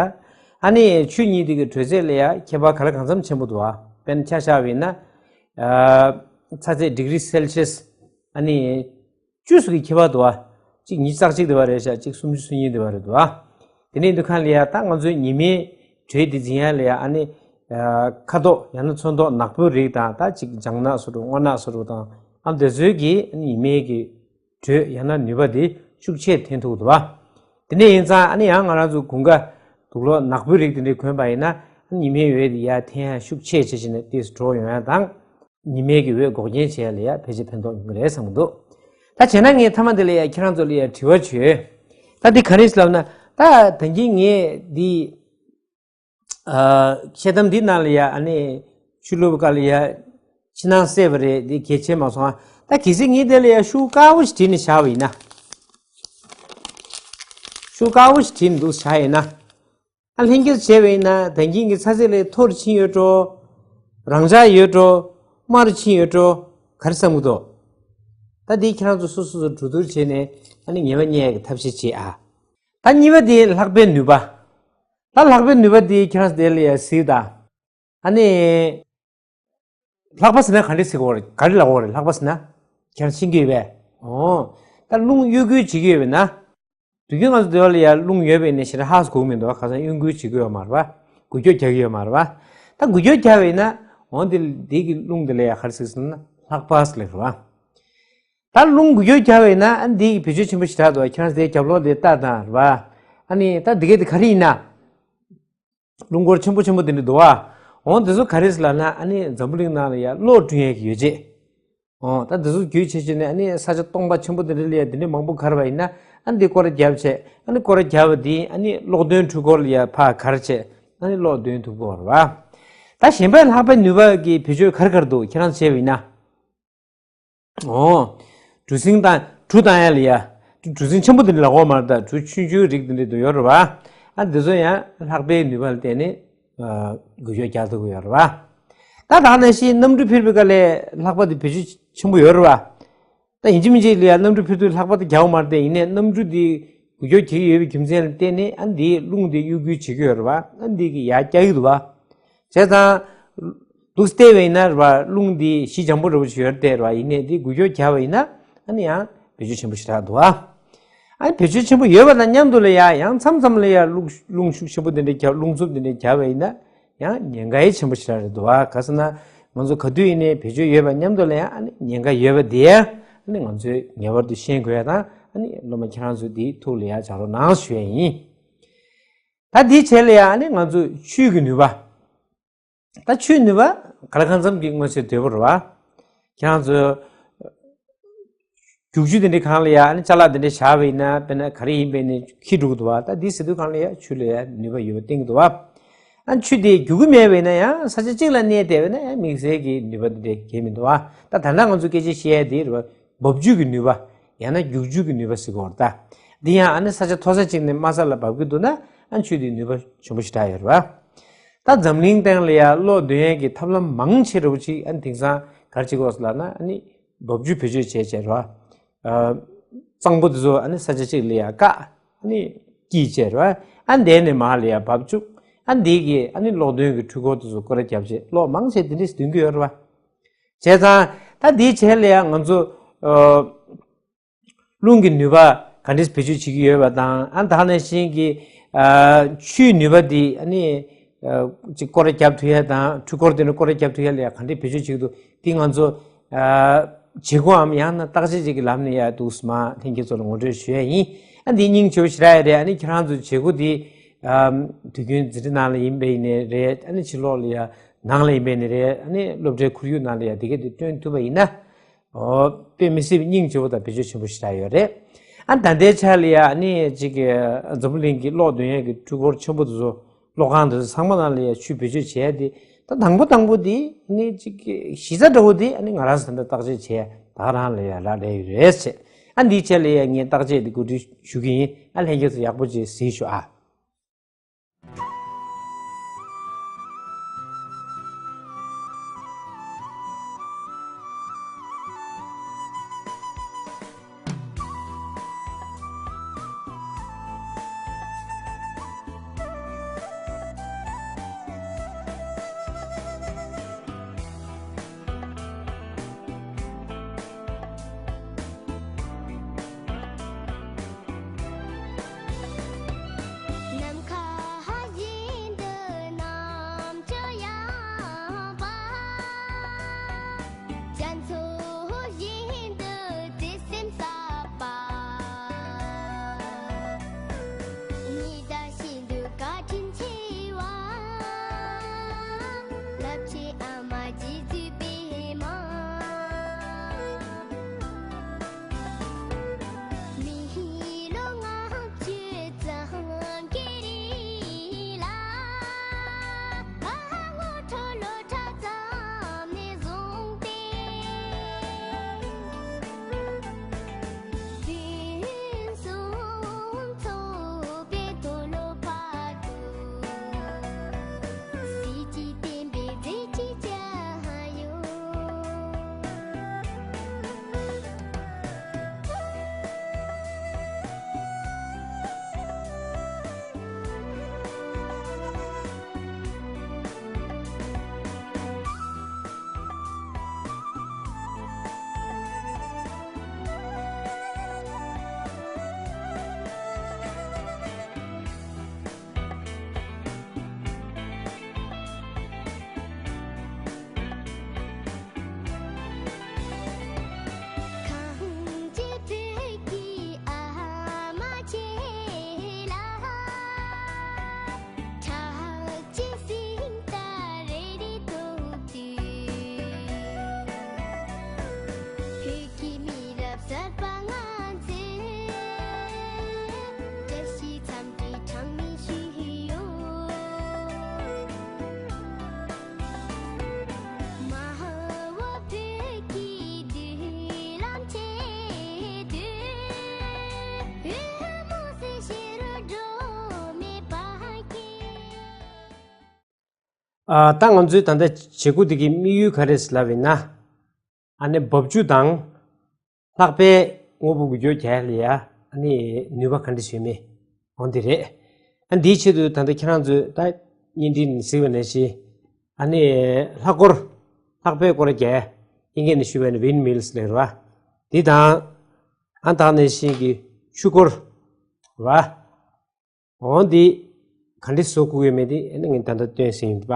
ཨ་ནི་ཆུ་གཉིས་དེ་གི་དྲོད་ཚད་ལ་ཡ་ཁྱད་པར་ག་ལ་གང་འཚམ་ཆེན་པོ་འདུག་བ། དཔེར་ན་ཆ་བཞག་པ་ཡིན་ན་ཨ་ཚ་ཚད་ཌི་གྷི་རི་སེལ་ཤི་ཡས་ཨ་ནི་བཅུ་སོགས་ཀྱི་ཁྱད་པར་འདུག་བ། གཅིག་ཉི་ཤུ་རྩ་གཅིག་འདི་བ་རེད་ཤག་གཅིག་སུམ་ཅུ་སོ་གཉིས་འདི་བ་རེད་འདུག་བ། དེ་ནས་འདུག་ཁ་ལ་ཡ་ད་ང་ཚོའི་ཉི་མའི་དྲོད་འདི་འཛིན་ཡ་ལ་ཡ་ཨ་ནི་ཨ་ཁ་དོག་ཡང་ན་ཚོན་མདོག་ནག་པོའི་རིགས་དང་། ད་གཅིག་ལྗང་ནག་བཟོ་འདྲ་སྔོ་ནག་བཟོ་འདྲ་དང་། ཨ་འདི་ཚོའི་གི་ཉི་མའི་གི་དྲོད་ཡང་ན་ནུས་པ་འདི་ཤུགས་ཆེ་ཐོན་ཐུབ་འདུག་བ། དེ་ནས་ཡིན་ཙང་ཨ་ནི་ཡང་ང་རང་ཚོ་དགུན་ཁ་དུག་ལོག་ནག་པོའི་རིགས་དེ་འདྲའི་གོན་པ་ཡིན་ན། ཉི་མའི་འོད་དེ་ཡར་འཐེན་ཡ་ཤུགས་ཆེ་བྱེད་བཞིན་ནས་ཏོག་ཙམ་དྲོ་ཡོང་ཡ་དང་། ཉི་མའི་གི་འོད་འགོག་རྐྱེན་བྱེད་ཡ་ལ་ཡ་ཕལ་ཆེར་ཕན་ཐོགས་ཡོང་གི་རེད་བསམ་གྱི་འདུག་ད་བྱས་ན་ངས་མཐའ་མ་འདི་ལ་ཡ་ཁྱེད་རང་ཚོ་ལ་ཡ་དྲི་བ་བྱོས། ད་འདི་ག་རེ་ལབ་ན། ད་ད་གིན་ངས་འདི་ཨ་ཤེལ་དམ་འདི་ནང་ལ་ཡ་ཨ་ནི་ཆུ་བླུགས་པའི་སྐབས་ལ་ཡ་ ཕྱི་ནང་གསལ་བ་རེད། འདི་གལ་ཆེ་མ་སོང་ཨ། ད་གལ་སྲིད་ངས་དེ་ལ་ཡ་ཤུགས་དཀར་པོ་ཞིག་བྲིས་ནས་བཞག་པ་ཡིན་ན། ཤུགས་དཀར་པོ་ཞིག་བྲིས་ནས་འདུག་བཞག་ཡིན་ན། ཨ་ལྷན་སྐྱེས་བྱས་པ་ཡིན་ན་ད་གིན་གྱི་ཚ་ཚད་ལས་མཐོ་རུ་ཕྱིན་ཡོད་འགྲོ། རང་འཇགས་ཡོད་འགྲོ། དམའ་རུ་ཕྱིན་ཡོད་འགྲོ། ག་རེ་བསམ་གྱི་འདུག་ད་འདི་ཁྱེད་རང་ཚོ་སོ་སོ་སོ་གྲོས་བསྡུར་བྱས་ནས་ཨ་ནི་ངེས་པ་རྙེད་ཀྱི་ཐབས་ཤེས་བྱེད་ཨ། ད་གཉིས་པ་དེ་ལྷག་པའི་ནུས་པ། ད་ལྷག་པའི་ནུས་པ་དེ་ཁྱེད་རང་ཚོ་དེ་ལ་ཡ་གཟིགས་དང་། ཨ་ནི། ལྷག་པ་ཟེར་ན་ག་འདྲ་ཟེར་གྱི་ཡོད་རེད། ག་རེ་ལབ་ཀྱི་ཡོད་རེད། ལྷག་པ་ཟེར་ན། ཁྱེད་རང་ཤེས་ཀྱི་ཡོད་པས། འོ། ད་རླུང་གཡོ་འགུལ་བྱེད་ཀྱི་ཡོད་པས་ན། དུས་རྒྱུན་ང་ཚོ་སྡེ་བ་ལ་ཡ་རླུང་ཡོད་པས་ནས་ཞེ་དྲག་ཧ་གོ་གི་མི་འདུག་ཁ་སང་གཡོ་འགུལ་བྱེད་ཀྱི་ཡོད་མ་རེད་པ། འགུལ་སྐྱོད་རྒྱག་གི་ཡོད་མ་རེད་པ། ད་འགུལ་སྐྱོད་རྒྱག་པས་ན། འོ་འདི་འདི་གི་རླུང་འདི་ལ་ཡ་ག་རེ་ཟེར་ཟེར་ན་ལྷག་པ་ཟེར་ལབ་རེད་པ། ད་རླུང་འགུལ་སྐྱོད་རྒྱག་པས་ན་ཨ་འདི་གི་བེད་སྤྱོད་ཆེན་པོ་ཞེ་དྲག་འདུག་ཁྱེད་རང་ཚོ་དེ་རྒྱབ་ལོགས་དེ་ལྟ་དང་རེད་པ། ཨ་ནི་ད་འདི་ག་དེ་ག་རེ་ཡིན་ན། རླུང་འཁོར་ཆེན་པོ་ཆེན་པོ་དེ་འདྲ་འདུག་ཨ། འོ་དེ་ཚོ་ག་རེ་ཟེར་ལབ་ན་ཨ་ནི་འཛམ་བུ་གླིང་ནང་ལ་ཡ་གློག་འཕྲུ་མཁན་གྱི་ཡོ་བྱད། འོ་ད་དེ་ཚོ་བརྒྱུད་བྱས་བྱས་ནས་ཨ་ནི་ས་ཆ་སྟོང་པ་ཆེན་པོ་དེ་འདྲ་ལ་ཡ་དེ་འདྲའི་མང་པོ་གར་བ་ཡིན་ན་ཨ་ནི་འདི་སྐོར་ར་བརྒྱབ་བྱས་ཨ་ནི་སྐོར་ར་བརྒྱབ་པ་དེ་ཨ་ནི་གློག་འདོན་འཕྲུལ་འཁོར་ལ་ཡ་ཕར་གར་བྱས་ཨ་ནི་གློག་འདོན་ཐུབ་ཀྱི་ཡོད་རེད་པ། ད་གཞན་པའི་ལྷག་པའི་ནུས་པ་གི་བེད་སྤྱོད་ག་རེ་ག་རེ་འདུག་ཁྱེད་རང་བྱས་པ་ཡིན་ན། འོ། གྲུ་གཟིངས་དང་གྲུ་བཏང་ཡ་ལ་ཡ། གྲུ་གཟིངས་ཆེན་པོ་དེ་འདྲ་ལབ་ཀྱི་ཡོད་མ་རེད། ད་གྲུ་ཆུང་ཆུང་རིགས་དེ་འདྲ་དུ་ཡོད་རེད་པ། ཨ་འདི་ཚོ་ཡང་ལྷག་པའི་ནུས་པ་ལ་བརྟེན་ནས་འགུལ་སྐྱོད་རྒྱག་ཐུབ་ཀྱི་ཡོད་རེད་པ། ད་ད་ག་ནང་བཞིན་གནམ་གྲུ་འཕུར་བའི་སྐབས་ལ་ལྷག་པ་དེ་བེད་སྤྱོད་ཆེན་པོ་ཡོད་རེད་པ། ད་ཡིན་གཅིག་མིན་གཅིག་ལ་ཡ་གནམ་གྲུ་འཕུར་དུས་ལྷག་པ་དེ་རྒྱག་ཡོད་མ་རེད། དེ་ཡིན་ནའི་གནམ་གྲུ་དེ་འགུལ་སྐྱོད་བྱེད་ཀྱི་ཡོད་པའི་རྒྱུ་མཚན་ལ་བརྟེན་ནས་ཨ་འདིའི་རླུང་དེ་གཡོ་འགུལ་བྱེད་ཀྱི་ཡོད་རེད་པ། ཨ་འདི་གི་ཡར་བཀྱག་གི་འདུག་པ། བྱས་ཙང་། འདུག་སེ་བལྟས་པ་ཡིན་ན་རེད་པ། རླུང་འདི་གཞི་འཇམ་པོ་འདྲ་པོ་ཞིག་ཡོད་རེད་དེ་རེད་པ། ཡིན་ནའི་འདི་འགུལ་སྐྱོད་རྒྱག་པ་ཡིན་ན་ཨ་ནི་ཡང་བེད་སྤྱོད་ཆེན་པོ་ཞེ་དྲག་འདུག་པ། ཨ་ནི་བེད་སྤྱོད་ཆེན་པོ་ཡོད་པ་དང་མཉམ་དུ་ལ་ཡ་ཡང་མཚམས་མཚམས་ལ་ཡ་རླུང་རླུང་ཤུགས་ཆེན་པོ་དེ་འདྲ་རྒྱག་རླུང་འཚུབ་དེ་འདྲ་རྒྱག་པ་ཡིན་ན་ཡང་ཉེན་ཁ་ཡང་ཆེན་པོ་ཞེ་དྲག་རེད་འདུག་པ། ག་ཟེར་ན་ང་ཚོ་ག་དུས་ཡིན་ནའི་བེད་སྤྱོད་ཡོད་པ་མཉམ་དུ་ལ་ཡ་ཨ་ནི་ཉེན་ཁ་ཡོད་པ་དེ་ཡང་ཨ་ནི་ང་ཚོས་ངེས་པར་དུ་ཤེས་དགོས་ཡ་དང་ཨ་ནི་སློབ་མ་ཁྱེད་རང་ཚོས་འདི་ཐུགས་ལ་ཡ་བཞག་རོགས་གནང་ཞུ་ཡ་ཡིན། ད་འདིའི་རྗེས་ལ་ཡ་ཨ་ནི་ང་ཚོས་ཆུ་གི་ནུས་པ། ད་ཆུའི་ནུས་པ་ག་ལ་གང་འཚམ་གྱི་མངོན་གསལ་དོད་པོ་རེད་པ། ཁྱེད་རང་ཚོས་རྒྱུག་ཆུ་དེ་འདྲའི་སྒང་ལ་ཡ་ཨ་ནི་ཅ་ལག་དེ་འདྲ་བཞག་པ་ཡིན་ན་དཔེར་ན་ག་རེ་ཡིན་པ་ཡིན་ནའི་འཁྱེར་འགྲོ་གི་འདུག་པ། ད་འདི་ཟེར་དུས་སྒང་ལ་ཡ་ཆུ་ལ་ཡ་ནུས་པ་ཡོད་པ་བསྟན་གྱི་འདུག་པ། ཨ་ནི་ཆུ་དེ་རྒྱུག་གི་མེད་པ་ཡིན་ན་ཡང་ས་ཆ་གཅིག་ལ་གནས་བསྡད་པ་ཡིན་ན་ཡང་དམིགས་བསལ་གྱི་ནུས་པ་དེ་འདྲ་གང་ཡང་མི་འདུག་པ། ད་ད་ལྟ་ང་ཚོ་སྐད་ཆ་བཤད་ཡ་དེ་རེད་པ། འབབ་ཆུ་གི་ནུས་པ། ཡང་ན་རྒྱུག་ཆུ་གི་ནུས་པ་ཟེར་གྱི་ཡོད་རེད་ད། འདི་ཡང་ཨ་ནི་ས་ཆ་མཐོ་ས་གཅིག་ནས་དམའ་ས་ལ་འབབ་ཀྱི་འདུག་ན་ཨ་ནི་ཆུ་དེའི་ནུས་པ་ཆེན་པོ་ཞེ་དྲག་ཡོད་རེད་པ། ད་འཛམ་གླིང་སྟེང་ལ་ཡ་གློག་འདོན་ཡས་ཀྱི་ཐབས་ལམ་མང་ཆེ་འདྲ་པོ་ཅིག་ཨ་ནི་དེང་སང་ག་རེ་བྱེད་ཀྱི་ཡོད་ཟེར་ལབ་ན་ཨ་ནི་འབབ་ཆུ་བེད་སྤྱོད་བྱས་བྱས་རེད་པ། ཨ། གཙང་པོ་དེ་ཚོ་ཨ་ནི་ས་ཆ་གཅིག་ལ་ཡ་བཀག་ཨ་ནི་དཀྱིལ་བྱས་རེད་པ། ཨ་ནི་དེ་ནས་མར་ལ་ཡ་འབབ་བཅུག་ཨ་ནི་དེ་གིས་ཨ་ནི་གློག་འདོན་གྱི་འཕྲུལ་འཁོར་དེ་ཚོ་སྐོར་ར་བརྒྱབ་བྱས་གློག་མང་ཆེ་དེ་འདྲས་འདོན་གྱི་ཡོད་རེད་པ། བྱས་ཙང་ད་དེའི་རྗེས་ལ་ཡ་ང་ཚོ་ཨ། རླུང་གི་ནུས་པ་ག་འདྲས་བེད་སྤྱོད་བྱེད་ཀྱི་ཡོད་པ་དང་ཨ་ད་ག་ནང་བཞིན་གྱི་ཨ། ཆུའི་ནུས་པ་འདི་ཨ་ནི་ཨ། ཅིག་སྐོར་ར་བརྒྱབ་ཐུབ་ཡ་དང་འཕྲུལ་འཁོར་དེ་ནས་སྐོར་ར་བརྒྱབ་ཐུབ་ཡ་ལ་ཡ་ག་འདྲས་བེད་སྤྱོད་བྱེད་ཀྱི་འདུག་འདི་ང་ཚོ་ཨ། བྱེད་སྒོའམ་ཡང་ན་བརྟག་དཔྱད་ཅིག་གི་ལམ་ནས་ཡ་འདུག་སེ་མར་ལྷན་རྒྱས་ཚོ་ལ་ངོ་སྤྲོད་ཞུ་ཡ་ཡིན། ཨ་འདི་སྙིང་རྗེ་པོ་ཞེ་དྲག་ཡ་རེད། ཨ་ནི་ཁྱེད་རང་ཚོ་བྱེད་སྒོ་འདི་ཨ། དུས་རྒྱུན་འཛིན་གྲྭ་ནང་ལ་ཡིན་པ་ཡིན་ནའི་རེད། ཨ་ནི་ཕྱི་ལོགས་ལ་ཡ་ནང་ལ་ཡིན་པ་ཡིན་ནའི་རེད། ཨ་ནི་སློབ་གྲྭའི་ཁོར་ཡུག་ནང་ལ་ཡ་དེ་ག་དེ་བསྐྲུན་ཐུབ་པ་ཡིན་ན། ཨོ། དཔེ་མི་སྲིད་པའི་སྙིང་རྗེ་པོ་དང་བེད་སྤྱོད་ཆེན་པོ་ཞེ་དྲག་ཡོད་རེད། ཨ་ད་ལྟའི་ཆ་ལ་ཡ་ཨ་ནི་ཅིག་གི་འཛམ་བུ་གླིང་གི་གློག་འདོན་ཡས་ཀྱི་འཕྲུལ་འཁོར་ཆེན་པོ་དེ་ཚོ་གློག་ཁང་དེ་ཚོ་ཚང་མ་ནང་ལ་ཡ་ཆུ་བེད་སྤྱོད་བྱས་ཏེ་ད་དང་པོ་དང་པོ་དེ་ཨ་ནི་ཅིག་གི་གཞི་རྩ་འདྲ་བོ་དེ་ཨ་ནི་ང་རང་ཚོ་ད་བརྟག་དཔྱད་བྱས་ད་ག་རང་ལ་ཡ་རག་ལས་ཡོད་རེད་ཟེར། ཨ་འདིའི་ཆ་ལ་ཡ་ངས་བརྟག་དཔྱད་དེ་གོ་སྒྲིག་ཞུ་གི་ཡིན། ཨ་ལྷན་རྒྱས་ཚོ་ཡག་པོ་ཅིག་གཟིགས་ཤོག་ཨ། ཨ་ད་ང་ཚོའི་ད་ལྟ་བྱེད་སྒོ་འདི་གི་དམིགས་ཡུལ་ག་རེ་ལབ་ཡིན་ན། ཨ་ནི་འབབ་ཆུ་དང་ལྷགས་པའི་དངོས་པོ་འགུལ་སྐྱོད་རྒྱག་ཡ་ལ་ཡ་ཨ་ནི་ནུས་པ་ག་འདྲ་ཞིག་ཡོད་མེད་འོ་འདི་རེད། ཨ་འདིའི་ཆེད་དུ་ད་ལྟ་ཁྱེད་རང་ཚོས་ད་བརྙན་འཕྲིན་ནས་གཟིགས་པ་ནང་བཞིན་ཨ་ནི་ལྷག་སྐོར་ལྷགས་པའི་སྐོར་རྒྱག་ཡ་དབྱིན་སྐད་ནས་ཞུས་པ་ཡིན་ན་ཝིན་མིལ་ལབ་རེད་བ། འདི་དང་ཨ་ད་ནང་བཞིན་གྱི་ཆུ་འཁོར་རེད་བ། འོ་འདི་ག་འདྲ་བཟོ་དགོས་ཡོད་མེད་དེ་ཨ་ནི་ངས་ད་ལྟ་སྟོན་ཟིན་ཡིན་པ།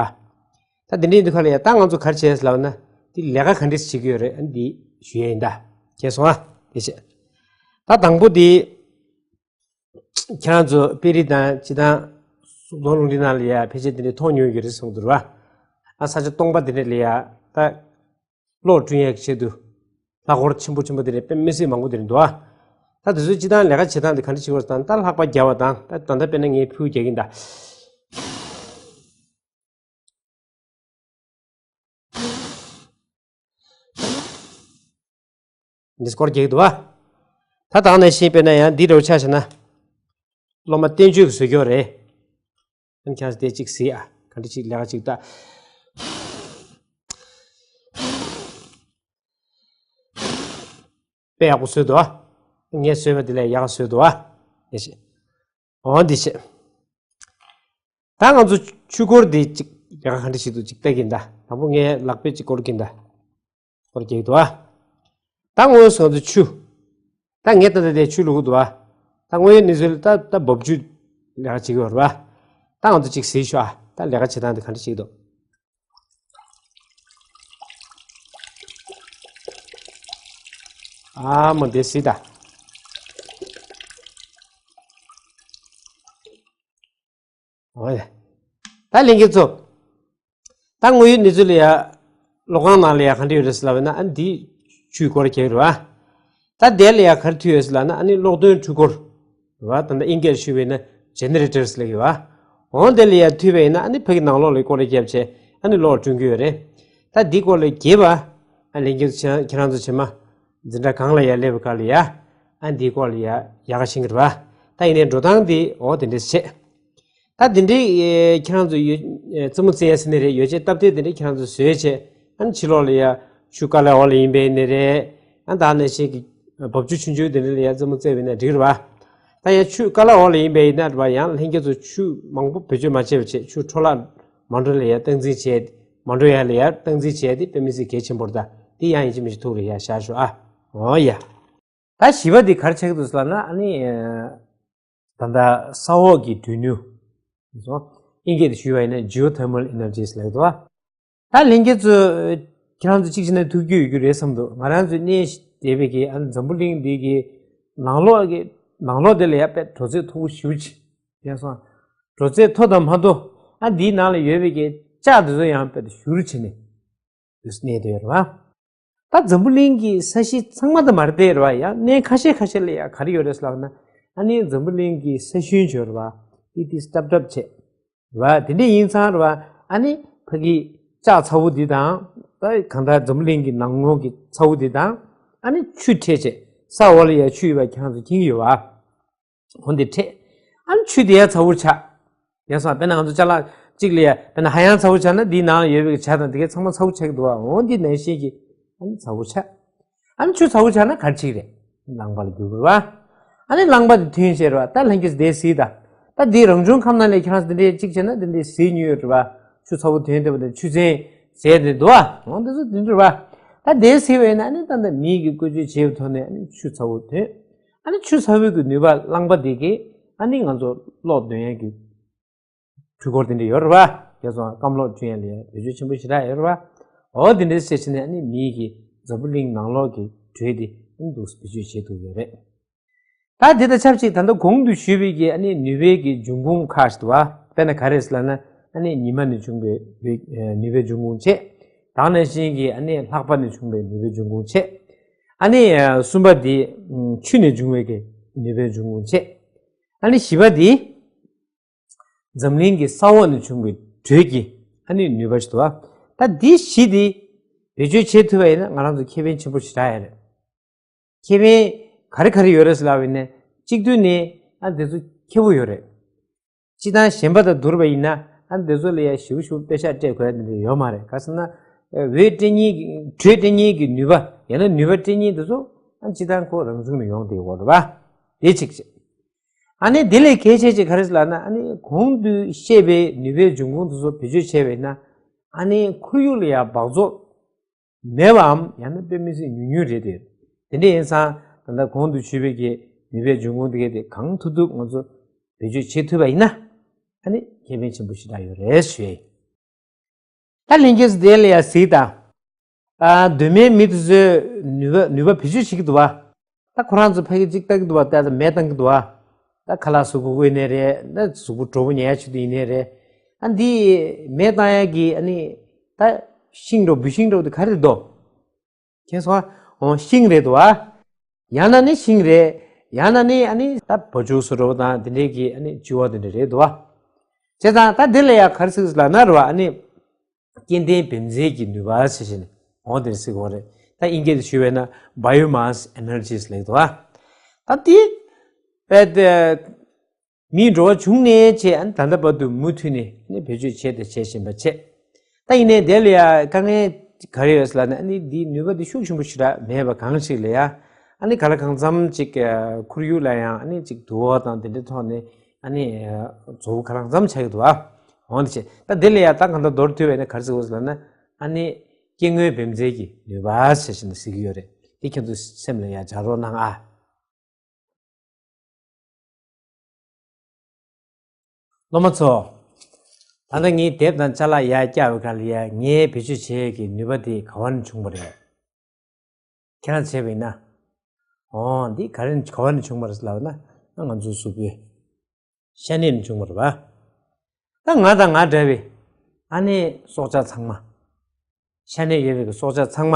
ད་འདི་འདྲའི་འདི་ག་ལ་ཡ་ད་ང་ཚོ་ག་རེ་བྱས་ལབ་ན་འདི་ལས་ཀ་ག་འདྲ་བྱེད་ཀྱི་ཡོད་རེད། ཨ་ནི་འདི་ཞུ་ཡ་ཡིན་ད། མཁྱེན་སོང་ཨ། དེ་བྱས། ད་དང་པོ་འདི་ཁྱེད་རང་ཚོ་དཔེ་རིས་དང་སྤྱི་དང་སུམ་མདོ་རླུང་འཕྲིན་ནང་ལ་ཡ་ཕལ་ཆེར་འདི་འདྲ་མཐོང་མྱོང་ཡོད་རེད་བསམ་གྱི་འདུག་ར། ཨ་ས་ཆ་སྟོང་པ་འདི་འདྲ་ལ་ཡ་ད། གློག་བསྐྲུན་ཡག་གི་ཆེད་དུ། ལྷག་འཁོར་ཆེན་པོ་ཆེན་པོ་དེ་རེད། དཔེ་མི་སྲིད་མང་པོ་དེ་རེད་འདུག་ཨ། ད་དེ་ཚོའི་སྤྱི་བཏང་ལས་ཀ་བྱེད་སྟངས་དེ་ག་འདྲ་བྱེད་དགོས་དང་ད་ལྷགས་པ་རྒྱག་པ་དང་ད་ད་ལྟ་དཔེར་ན་ངས་ཕུ་རྒྱག་གིན་ད། འདི་སྐོར་རྒྱག་གི་འདུག་ཨ། ད་དང་ནས་ཤེས་དཔེར་ན་ཡང་འདི་འདྲ་བོ་ཆ་བཞག་ན། སློབ་མ་བསྟན་ཆོས་ཀྱིས་བཟོས་ཀྱི་ཡོད་རེད། ཨ་ནི་ཁྱེད་རང་ཚོ་དེ་གཅིག་གཟིགས་ཨ། ག་འདྲ་གཅིག་ལས་ཀ་གཅིག་ལྟ། དཔེ་ཡག་པོ་བཟོས་འདུག་ཨ། ངས་བཟོས་པ་དེ་ལས་ཡག་བཟོས་འདུག་ཨ། ཡེ་ཤེས། འོ་འདི་བྱས། ད་ང་ཚོ་ཆུ་འཁོར་འདི་གཅིག་ལས་ཀ་ག་འདྲ་བྱེད་འདུག་གཅིག་ལྟ་གིན་ད། དང་པོ་ངས་ལག་པས་གཅིག་སྐོར་གིན་ད། སྐོར་རྒྱག་འདུག་ཨ། ད་དངོས་སུ་ང་ཚོ་ཆུ། ད་ངས་ད་ལྟ་དེ་ཆུ་བླུག་གི་འདུག་ཨ། ད་དངོས་ཡོད་གནས་ཚུལ་ད་ད་འབབ་ཆུ་ལས་ཀ་བྱེད་ཀྱི་ཡོད་རེད་པ། ད་ང་ཚོ་གཅིག་གཟིགས་ཤོག་ཨ། ད་ལས་ཀ་བྱེད་སྟངས་དེ་ག་འདྲ་བྱེད་ཀྱི་འདུག་ཨ་མ་འདི་གཟིགས་ད། འོ་ཡ། ད་ལྷན་རྒྱས་ཚོ། ད་དངོས་ཡོད་གནས་ཚུལ་ལ་ཡ། གློག་ཁང་ནང་ལ་ཡ་ག་འདྲ་ཡོད་རེད་ཟེར་ལབ་ན་ཨ་ནི་འདི་ཆུའི་སྐོར་རྒྱག་རེད་བ། ད་དེ་ལ་ཡ་ག་རེ་མཐུད་ཡོད་ཟེར་ལབ་ན་ཨ་ནི་གློག་འདོན་འཕྲུལ་འཁོར། རེད་བ། ད་ལྟ་དབྱིན་སྐད་ཞུས་པ་ཡིན་ན་ཇེ་ནེ་རེ་ཊར་ཟེར་ལབ་ཀྱི་ཡོད་བ། འོ་དེ་ལ་ཡ་མཐུད་པ་ཡིན་ན་ཨ་ནི་ཕ་གི་ནང་ལོགས་ལ་སྐོར་ར་བརྒྱབ་བྱས་ཨ་ནི་གློག་སྐྲུན་གྱི་ཡོད་རེད། ད་འདི་སྐོར་ལ་རྒྱས་པ། ཨ་ལྷན་རྒྱས་ཚོ་ཁྱེད་རང་ཚོ་བྱེ་མ། འཛིན་གྲྭ་གང་ལ་ཡ་སླེབས་པའི་སྐབས་ལ་ཡ། ཨ་འདིའི་སྐོར་ལ་ཡ་ཡག་ག་ཤེས་ཀྱི་རེད་བ། ད་ཡིན་ནའི་འགྲོ་སྟངས་འདི་འོ་དེ་འདྲས་བྱས། ད་དེ་འདྲའི་ཨེ་ཁྱེད་རང་ཚོ་ཡོད་ཨེ་རྩེད་མོ་རྩེ་ཡ་ཟེར་ནི་རེད། ཡོ་བྱད་སྟབས་བདེ་དེ་འདྲའི་ཁྱེད་རང་ཚོ་བཟོས་བྱས་ཨ་ནི་ཕྱི་ལོགས་ལ་ཡ་ཆུ་ཀ་ལ་འོག་ལ་ཡིན་པའི་ནི་རེད། ཨ་ད་ནང་བཞིན་གྱི་འབབ་ཆུ་ཆུང་ཆུང་དེ་འདྲ་ལ་ཡ་རྩེད་མོ་རྩེ་བས་ན་འགྲིག་རེད་བ། ད་ཡ་ཆུ་ཀ་ལ་འོག་ལ་ཡིན་པའི་ཡིན་ན་རེད་བ། ཡང་ལྷན་རྒྱས་ཚོ་ཆུ་མང་པོ་བེད་སྤྱོད་མ་བྱས་པ་བྱས་ཆུ་འཕྲོ་བརླག་མ་འགྲོ་ལ་ཡ་སྟངས་འཛིན་བྱས་མ་འགྲོ་ཡ་ལ་ཡ་སྟངས་འཛིན་བྱས་ཏེ་དཔེ་མི་སྲིད་གལ་ཆེན་པོ་རེད། ད་དེ་ཡང་ཡིན་གཅིག་མིན་གཅིག་ཐུག་ལ་ཡ་བཞག་ཤོག་ཨ། འོ་ཡ། ད་བཞི་པ་འདི་ག་རེ་ཆགས་ཀྱི་འདུག་ཟེར་ལབ་ན་ཨ་ནི། ད་ལྟ་ས་འོག་གི་དྲོད་ནུས། དབྱིན་སྐད་དུ་ཞུས་པ་ཡིན་ན་geothermal energies ལབ་འདུག་བ། ད་ལྷན་རྒྱས་ཚོ། ཁྱེད་རང་ཚོ་གཅིག་བྱས་ན་ཐུགས་རྒྱུས་ཡོད་རྒྱུ་རེད་བསམ་འདུག་ང་རང་ཚོའི་གནས་བསྡད་པའི་གི་ཨ་ནི་འཛམ་བུ་གླིང་འདི་གི་ནང་ལོགས་ཀྱི་ནང་ལོགས་དེ་ལ་ཡ་དཔེ་དྲོ་ཚད་མཐོ་པོ་ཞེ་པོ་ཅིག་ཡིན་སོང་། དྲོ་ཚད་མཐོ་དང་མ་མཐོ། ཨ་འདིའི་ནང་ལ་ཡོད་པའི་གི་ལྕགས་དེ་ཚོ་ཡང་དཔེ་ཞེ་པོ་བྱས་ནས་དུས་གནས་དེ་ཡོད་རེད་བ། ད་འཛམ་བུ་གླིང་གི་ས་གཞི་ཚང་མ་དུ་མ་རེད་དེ་རེད་བ། ཡང་གནས་ཁ་ཤས་ཁ་ཤས་ལ་ཡང་ག་རེ་ཡོད་རེད་ཟེར་ལབ་ན། ཨ་ནི་འཛམ་བུ་གླིང་གི་ས་ཤུན་ཅིག་ཡོད་རེད་བ། ཏི་ཏི་སྲབ་སྲབ་བྱས། རེད་བ། དེ་འདྲ་ཡིན་ཙང་རེད་བ། ཨ་ནི་ཕ་གི་ལྕགས་ཚ་བོ་འདི་དང་། ད་གང་ལྟར་འཛམ་བུ་གླིང་གི་ནང་ལོགས་ཀྱི་ཚ་བོ་འདི་དང་། ཨ་ནི་ཆུ་འཕྲད་བྱས། ས་འོག་ལ་ཡང་ཆུ་ཡོད་པ་ཁྱེད་རང་ཚོ་མཁྱེན་གྱི་ཡོད་བ། འོ་འདི་འཕྲད། ཨ་ནི་ཆུ་དེ་ཡང་ཚ་བོ་ཆགས། ཡང་སོང་དཔེར་ན་ང་ཚོ་ཅ་ལག་གཅིག་ལ་ཡ་དཔེར་ན་ཧ་ཡང་ཚ་བོ་ཆགས་ན་འདིའི་ནང་ཡོད་པའི་ཇ་དང་དེ་གའི་ཚང་མ་ཚ་བོ་ཆགས་ཀྱི་འདུག་བ། འོ་འདི་ནང་བཞིན་གྱི་ཨ་ནི་ཚ་བོ་ཆགས། ཨ་ནི་ཆུ་ཚ་བོ་ཆགས་ན་ག་རེ་བྱེད་ཀྱི་རེད། རླངས་པ་ལ་འགྱུར་དགོས་རེད་བ། ཨ་ནི་རླངས་པ་དེ་ཐོན་བྱས་རེད་བ། ད་ལྷན་རྒྱས་དེ་གཟིགས་དང་། ད་འདི་རང་བྱུང་ཁམས་ནང་ལ་ཁྱེད་རང་ཚོ་འདི་འདྲའི་གཅིག་བྱས་ན་འདི་འདྲའི་གཟིགས་མྱོང་ཡོད་རེད་བ། ཆུ་ཚ་བོ་ཐོན་བསྡད་པ་དང་ཆུ་ཚན་ཟེར་ནས་འདུག་བ། འོ་འདི་ཚོ་འདི་འདྲ་རེད་བ། ད་དེ་གཟིགས་པ་ཡིན་ན་ཨ་ནི་ད་ལྟ་མིའི་གི་བཀོལ་སྤྱོད་བྱས་པའི་ཐོག་ནས་ཨ་ནི་ཆུ་ཚ་བོ་ཐོན། ཨ་ནི་ཆུ་ཚ་བོའི་གི་ནུས་པ་རླངས་པ་དེ་གིས་ཨ་ནི་ང་ཚོ་གློག་འདོན་ཡས་ཀྱི་འཕྲུལ་འཁོར་དེ་འདྲ་ཡོད་རེད་བ། རྒྱ་མཚོ་སྐམ་གློག་བསྐྲུན་ཡས་ལ་ཡ་བེད་སྤྱོད་ཆེན་པོ་ཞེ་དྲག་ཡོད་རེད་བ། འོ་དེ་འདྲ་བྱས་བྱས་ནས་ཨ་ནི་མིའི་གི་འཛམ་བུ་གླིང་ནང་ལོགས་ཀྱི་དྲོད་དེ་ཨ་ནི་འདུག་སེ་བེད་སྤྱོད་བྱེད་ཐུབ་ཡོད་རེད། ད་དེ་དང་ཆབས་ཅིག་ད་ལྟ་གོང་དུ་ཞུས་པའི་གི་ཨ་ནི་ནུས་པའི་གི་འབྱུང་ཁུངས་ཁག་ཞིག་འདུག་བ། དཔེར་ན་ག་རེ་ཟེར་ལབ་ན་ཨ་ནི་ཉི་མ་ནས་བྱུང་བའི་ནུས་པའི་འབྱུང་ཁུངས་བྱས། དེ་ནང་བཞིན་གྱི་ཨ་ནི་ལྷགས་པ་ནས་བྱུང་བའི་ནུས་པའི་འབྱུང་ཁུངས་བྱས། ཨ་ནི་གསུམ་པ་དེ་ཆུ་ནས་བྱུང་བའི་གི་ནུས་པའི་འབྱུང་ཁུངས་བྱས། ཨ་ནི་བཞི་པ་དེ་འཛམ་གླིང་གི་ས་འོག་ནས་བྱུང་བའི་དྲོད་ཀྱི་ཨ་ནི་ནུས་པ་ཞིག་འདུག་བ། ད་འདི་བཞི་དེ་བེད་སྤྱོད་བྱེད་ཐུབ་པ་ཡིན་ན་ང་རང་ཚོ་ཁེ་ཕན་ཆེན་པོ་ཞེ་དྲག་ཡོད་རེད། ཁེ་ཕན་ག་རེ་ག་རེ་ཡོད་རེད་ཟེར་ལབ་པ་ཡིན་ན་གཅིག་བསྡུས་ནས་ཨ་འདི་ཚོ་ཁེ་པོ་ཡོད་རེད། སྤྱིར་བཏང་གཞན་པ་དང་བསྡུར་བ་ཡིན་ན་ ཨ་འདི་ཚོ་ལ་ཡ་ཞིབ་ཞིབ་དཔེ་ཆ་སྤྲད་དགོས་ཡ་འདི་འདྲ་ཡོད་མ་རེད། ག་ཟེར་ན། འོད་སྤྲད་མཁན་གྱི་དྲོད་སྤྲད་མཁན་གྱི་ནུས་པ་ཡང་ན་ནུས་པ་སྤྲད་མཁན་འདི་ཚོ་ཨ་སྤྱིར་བཏང་ཁོ་རང་བྱུང་ནས་ཡོང་བསྡད་ཡོད་རེད་པ། དེ་གཅིག་བྱས། ཨ་ནི་དེ་ལས་གལ་ཆེ་ཆེ་ག་རེ་ཟེར་ལབ་ན། ཨ་ནི་གོང་དུ་བཤད་པའི་ནུས་པའི་འབྱུང་ཁུངས་དེ་ཚོ་བེད་སྤྱོད་བྱས་པས་ན། ཨ་ནི་ཁོར་ཡུག་ལ་ཡང་འབག་བཙོག་མེད་པའམ་ཡང་ན་དཔེ་མི་སྲིད་ཉུང་ཉུང་རེད་དེ། དེ་འདྲ་ཡིན་ཙང་ད་ལྟ་གོང་དུ་ཞུས་པའི་གི་ནུས་པའི་འབྱུང་ཁུངས་དེ་གས་དེ་གང་ཐུབ་ཐུབ་ང་ཚོ་བེད་སྤྱོད་བྱེད་ཐུབ་པ་ཡིན་ན། ཨ་ནི་ཁེ་ཕན་ཆེན་པོ་ཞེ་དྲག་ཡོད་རེད་ཞུ་ཡ་ཡིན། ད་ལྷན་རྒྱས་ཚོ་དེ་ལ་ཡ་གཟིགས་དང་། ཨ་གདོད་མའི་མི་དེ་ཚོས་ནུས་པ་ནུས་པ་བེད་སྤྱོད་བྱེད་ཀྱི་འདུག་བ། ད་ཁོ་རང་ཚོ་ཕ་གི་གཅིག་ལྟ་གི་འདུག་བ། ད་ད་མེ་བཏང་གི་འདུག་བ། ད་ཁ་ལག་གཟུགས་པོ་དབུལ་ནས་རེད། ད་གཟུགས་པོ་གྲོགས་པོ་ཉལ་ཆུ་དུ་ཡིན་ནས་རེད། ཨ་འདི་མེ་བཏང་ཡ་གི་ཨ་ནི་ད་ཤིང་འགྲོ་འབུད་ཤིང་འགྲོ་དེ་ག་རེ་རེད་དོ། ཁྱེད་སོང་ཨ། འོ་ཤིང་རེད་དོ་ཨ། ཡང་ན་ནི་ཤིང་རེད། ཡང་ན་ནི་ཨ་ནི་ད་བ་ཕྱུགས་སུ་འགྲོ་བ་དང་དེ་འདྲའི་གི་ཨ་ནི་བཅུ་བ་དེ་འདྲ་རེད་དོ་ཨ། བྱས་ཙང་ད་འདི་ལ་ཡ་ག་རེ་ཟེར་ལབ་ན་རེད་བ། ཨ་ནི་སྐྱེ་ལྡན་བེམ་རྫས་ཀྱི་ནུས་པ་ཟེར་བཞིན་འོ་དེ་ཟེར་གོ་རེད། ད་དབྱིན་སྐད་དུ་ཞུ་བས་ན་biomass energies ལབ་དོ་ཨ། ད་དེ་བས་ཏེ། མིའི་འགྲོ་བ་བྱུང་ནས་བྱས་ཨ་ནི་ད་ལྟ་བར་དུ་མུ་མཐུད་ནས་ནི་བེད་སྤྱོད་བྱས་ཏེ་བྱེད་བཞིན་པ་བྱས། ད་ཡིན་ནའི་དེ་ལ་ཡ་དཀའ་ངལ་ག་རེ་ཡོད་ཟེར་ལབ་ན། ཨ་ནི་འདིའི་ནུས་པ་འདི་ཤུགས་ཆེན་པོ་ཞེ་དྲག་མེད་པ་གང་ཞིག་ལ་ཡ། ཨ་ནི་ག་ལ་གང་འཚམ་ཅིག་ཁོར་ཡུག་ལ་ཡང་ཨ་ནི་ཅིག་དུ་བ་དང་དེ་འདྲའི་ཐོག་ནས་ཨ་ནི་བཙོག་པ་ག་ལ་གང་འཚམ་ཆགས་ཀྱི་འདུག་ཨ། འོན་ཏེ་ད་དེ་ལ་ཡ་ད་གང་ལྟར་མདོར་བསྡུས་པ་ཡིན་ན་ག་རེ་ཟེར་དགོས་ཟེར་ལབ་ན། ཨ་ནི་སྐྱེ་དངོས་བེམ་རྫས་ཀྱི་ནུས་པ་ཟེར་བཞིན་ཟེར་གྱི་ཡོད་རེད། འདི་ཁྱེད་ཚོ་སེམས་ལ་ཡ་འཇགས་རོགས་གནང་ཨ། སློབ་མ་ཚོ། ད་ལྟ་ངས་དེབ་དང་ཅ་ལག་ཡར་བཀྱག་པའི་སྒང་ལ་ཡ་ངས་བེད་སྤྱོད་བྱེད་ཡས་ཀྱི་ནུས་པ་དེ་ག་བ་ནས་བྱུང་བ་རེད། ཁྱེད་རང་བྱས་པ་ཡིན་ན། འོ་འདི་ག་རེ་ག་བ་ནས་བྱུང་བ་རེད་ལབ་ན། ང་ཚོའི་གཟུགས་པོའི་ཤ་གནད་ནས་བྱུང་བ་རེད་པ། ད་ང་དང་ང་འདྲ་བའི་ཨ་ནི་སྲོག་ཆགས་ཚང་མ། ཤ་གནད་ཡོད་པའི་གི་སྲོག་ཆགས་ཚང་མ།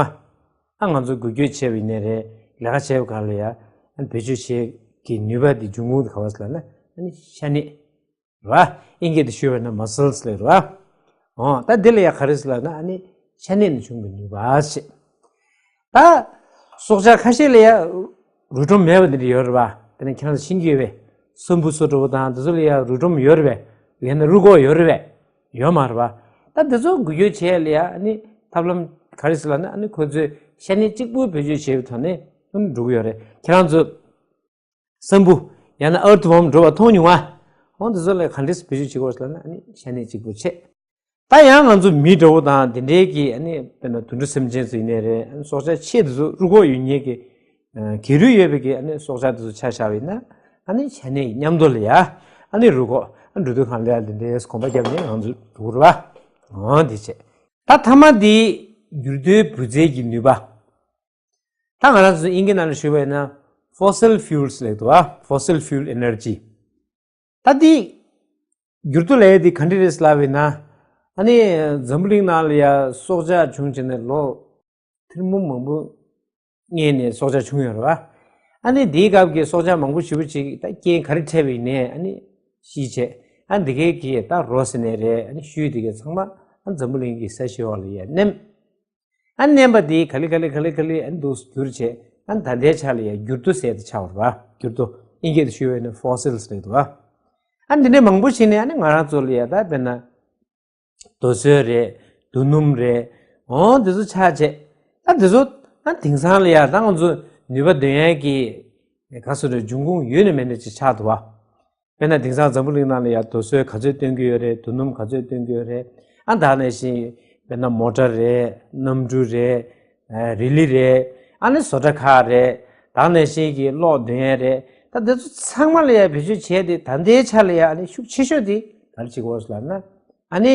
ཨ་ང་ཚོ་འགུལ་སྐྱོད་བྱས་པ་ཡིན་ནའི་རེད། ལས་ཀ་བྱས་པའི་སྒང་ལ་ཡ་ཨ་བེད་སྤྱོད་བྱེད་ཀྱི་ནུས་པ་དེ་འབྱུང་ཁུངས་དེ་ག་བ་ཟེར་ལབ་ན། ཨ་ནི་ཤ་གནད་རེད་པ། དབྱིན་སྐད་དུ་ཞུས་པ་ན་muscles ལབ་རེད་པ། འོ་ད་འདི་ལ་ཡ་ག་རེ་ཟེར་ལབ་ན། ཨ་ནི་ཤ་གནད་ནས་བྱུང་བའི་ནུས་པ་ཞེས། ད་སྲོག་ཆགས་ཁ་ཤས་ལ་ཡ་རུས་སྒྲོམ་མེད་པ་འདི་འདྲ་ཡོད་རེད་པ། དེ་ནས་ཁྱེད་རང་ཚོ་ཤེས་ཀྱི་ཡོད་པས། སྲམ་བུ་སོགས་འདྲ་པོ་དང་དེ་ཚོ་ལ་ཡ་རུས་སྒྲོམ་ཡོད་རེད་པས། ཡང་ན་རུས་ཁོག་ཡོད་རེད་པས། ཡོད་མ་རེད་པ། ད་དེ་ཚོ་འགུལ་སྐྱོད་བྱེད་ཡ་ལ་ཡ་ཨ་ནི་ཐབས་ལམ་ག་རེ་ཟེར་ལབ་ན། ཨ་ནི་ཁོ་ཚོས་ཤ་གནད་གཅིག་པུ་བེད་སྤྱོད་བྱེད་པའི་ཐོག་ནས་ཨ་ནི་འགྲོ་གི་ཡོད་རེད། ཁྱེད་རང་ཚོ་སྲམ་བུ་ཡང་ན་earthworm འདྲ་པོ་མཐོང་མྱོང་ང་། འོ་དེ་ཚོ་ལ་ག་འདྲས་བེད་སྤྱོད་བྱེད་དགོས་ལབ་ན། ཨ་ནི་ཤ་གནད་གཅིག་པུ་བྱས། ད་ཡང་ང་ཚོ་མི་འདྲ་པོ་དང་དེ་འདྲའི་གི་ཨ་ནི་དཔེར་ན་དུད་འགྲོ་སེམས་ཅན་ཚོ་ཡིན་ནའི་རེད། ཨ་ནི་སྲོག་ཆགས་ཆེ་དེ་ཚོ་རུས་ཁོག་ཡོད་མཁན་གྱི་ཨ་སྒལ་རུས་ཡོད་པའི་གི་ཨ་ནི་སྲོག་ཆགས་དེ་ཚོ་ཆ་བཞག་པ་ཡིན་ན། ཨ་ནི་ཤ་གནད་མཉམ་དུ་ལ་ཡ་ཨ་ནི་རུས་ཁོག་ཨ་འགྲོ་དུས་སྒང་ལ་ཡ་དེ་འདྲའི་གོམ་པ་བརྒྱབ་ནས་ང་ཚོ་འགྲོ་གི་རེད་པ། འོ་དེ་བྱས། ད་མཐའ་མ་དེ་འགྱུར་རྡོའི་འབུད་རྫས་ཀྱི་ནུས་པ། ད་ང་རང་ཚོ་དབྱིན་སྐད་ནང་ལ་ཞུས་པ་ཡིན་ན་fossil fuels ལབ་འདུག་པ། fossil fuel energy། ད་འདི་འགྱུར་རྡོ་ལབ་ཡ་འདི་ག་འདྲ་རེད་ལབ་པ་ཡིན་ན། ཨ་ནི་འཛམ་བུ་གླིང་ནང་ལ་ཡ་སྲོག་ཆགས་བྱུང་བྱས་ནས་ལོ་ཐེར་འབུམ་མང་པོ་སྔོན་ནས་སྲོག་ཆགས་བྱུང་ཡོད་རེད་པ། ཨ་ནི་དེའི་སྐབས་ཀྱི་སྲོག་ཆགས་མང་པོ་ཞེ་པོ་ཅིག་ད་རྐྱེན་ག་རེ་འཕྲད་པ་ཡིན་ནའི་ཨ་ནི་ཤི་བྱས། ཨ་འདི་གའི་གི་ད་རོ་ཟེར་ནའི་རེད། ཨ་ནི་ཤུལ་དེ་གའི་ཚང་མ་ཨ་འཛམ་བུ་གླིང་གི་ས་གཞི་འོག་ལ་ཡ་མནན། ཨ་མནན་པ་དེ་ག་ལེ་ག་ལེ་ག་ལེ་ག་ལེ་ཨ་འདུག་སེ་འགྱུར་བྱས། ཨ་ད་ལྟའི་ཆ་ལ་ཡ་འགྱུར་རྡོ་ཟེར་དེ་ཆགས་པ་རེད་པ། འགྱུར་རྡོ་དབྱིན་སྐད་དུ་ཞུས་པ་ཡིན་ན་fossils ལབ་འདུག་པ། ཨ་འདི་འདྲའི་མང་པོ་ཞིག་ནས་ཨ་ནི་ང་རང་ཚོ་ལ་ཡ་ད་དཔེར་ན་རྡོ་སོལ་རེད། རྡོ་སྣུམ་རེད། འོ་འདི་ཚོ་ཆགས་བྱས། ད་འདི་ཚོ་ཨ་དེང་སང་ལ་ཡ་ད་ང་ཚོ་ནུས་པ་འདོན་ཡས་ཀྱི་ག་ཟེར་རེད། འབྱུང་ཁུངས་ཡོད་ནས་མེད་ནས་ཅིག་ཆགས་འདུག་པ། དཔེར་ན་དེང་སང་འཛམ་བུ་གླིང་ནང་ལ་ཡ་རྡོ་སོལ་ག་ཚོད་བཏོན་གྱི་ཡོད་རེད། རྡོ་སྣུམ་ག་ཚོད་བཏོན་གྱི་ཡོད་རེད། ཨ་ད་ནང་བཞིན་དཔེར་ན་མོ་ཊ་རེད། གནམ་གྲུ་རེད། ཨ་རི་ལི་རེད། ཨ་ནི་བཟོ་གྲྭ་ཁག་རེད། ད་ནང་བཞིན་གྱི་གློག་འདོན་ཡས་རེད། ད་འདི་ཚོ་ཚང་མ་ལ་ཡ་བེད་སྤྱོད་བྱས་ཏེ་ད་ལྟའི་ཆ་ལ་ཡ་ཨ་ནི་ཤུགས་ཆེ་ཤོས་དེ་ག་རེ་བྱེད་ཀྱི་ཡོད་ལབ་ན། ཨ་ནི་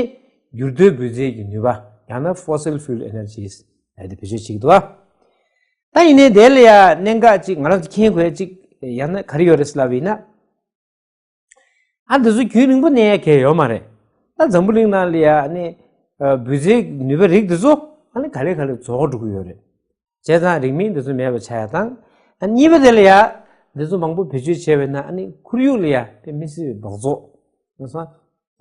འགྱུར་རྡོའི་འབུད་རྫས་ཀྱི་ནུས་པ་ཡང་ན་fossil fuel energies ལབ་དེ་བེད་སྤྱོད་བྱེད་ཀྱི་འདུག་པ། ད་ཡིན་ནའི་དེ་ལ་ཡ་གནད་འགག་ཅིག་ང་རང་ཚོ་མཁྱེན་དགོས་ཅིག་ཡང་ན་ག་རེ་ཡོད་རེད་ལབ་ཡིན་ན། ཨ་འདི་ཚོ་རྒྱུན་རིང་པོ་གནས་ཡ་གལ་ཡོད་མ་རེད། ད་འཛམ་བུ་གླིང་ནང་ལ་ཡ་ཨ་ནི་འབུད་རྫས་ནུས་པ་རིགས་འདི་ཚོ་ཨ་ནི་ག་ལེ་ག་ལེ་རྫོགས་འགྲོ་གི་ཡོད་རེད། བྱས་ཙང་རིང་མིན་འདི་ཚོ་མེད་པ་ཆགས་ཡ་དང་། ཨ་གཉིས་པ་དེ་ལ་ཡ་འདི་ཚོ་མང་པོ་བེད་སྤྱོད་བྱས་པས་ན་ཨ་ནི་ཁོར་ཡུག་ལ་ཡ་དཔེ་མི་སྲིད་པའི་འབག་བཙོག་ཡོང་སོང་།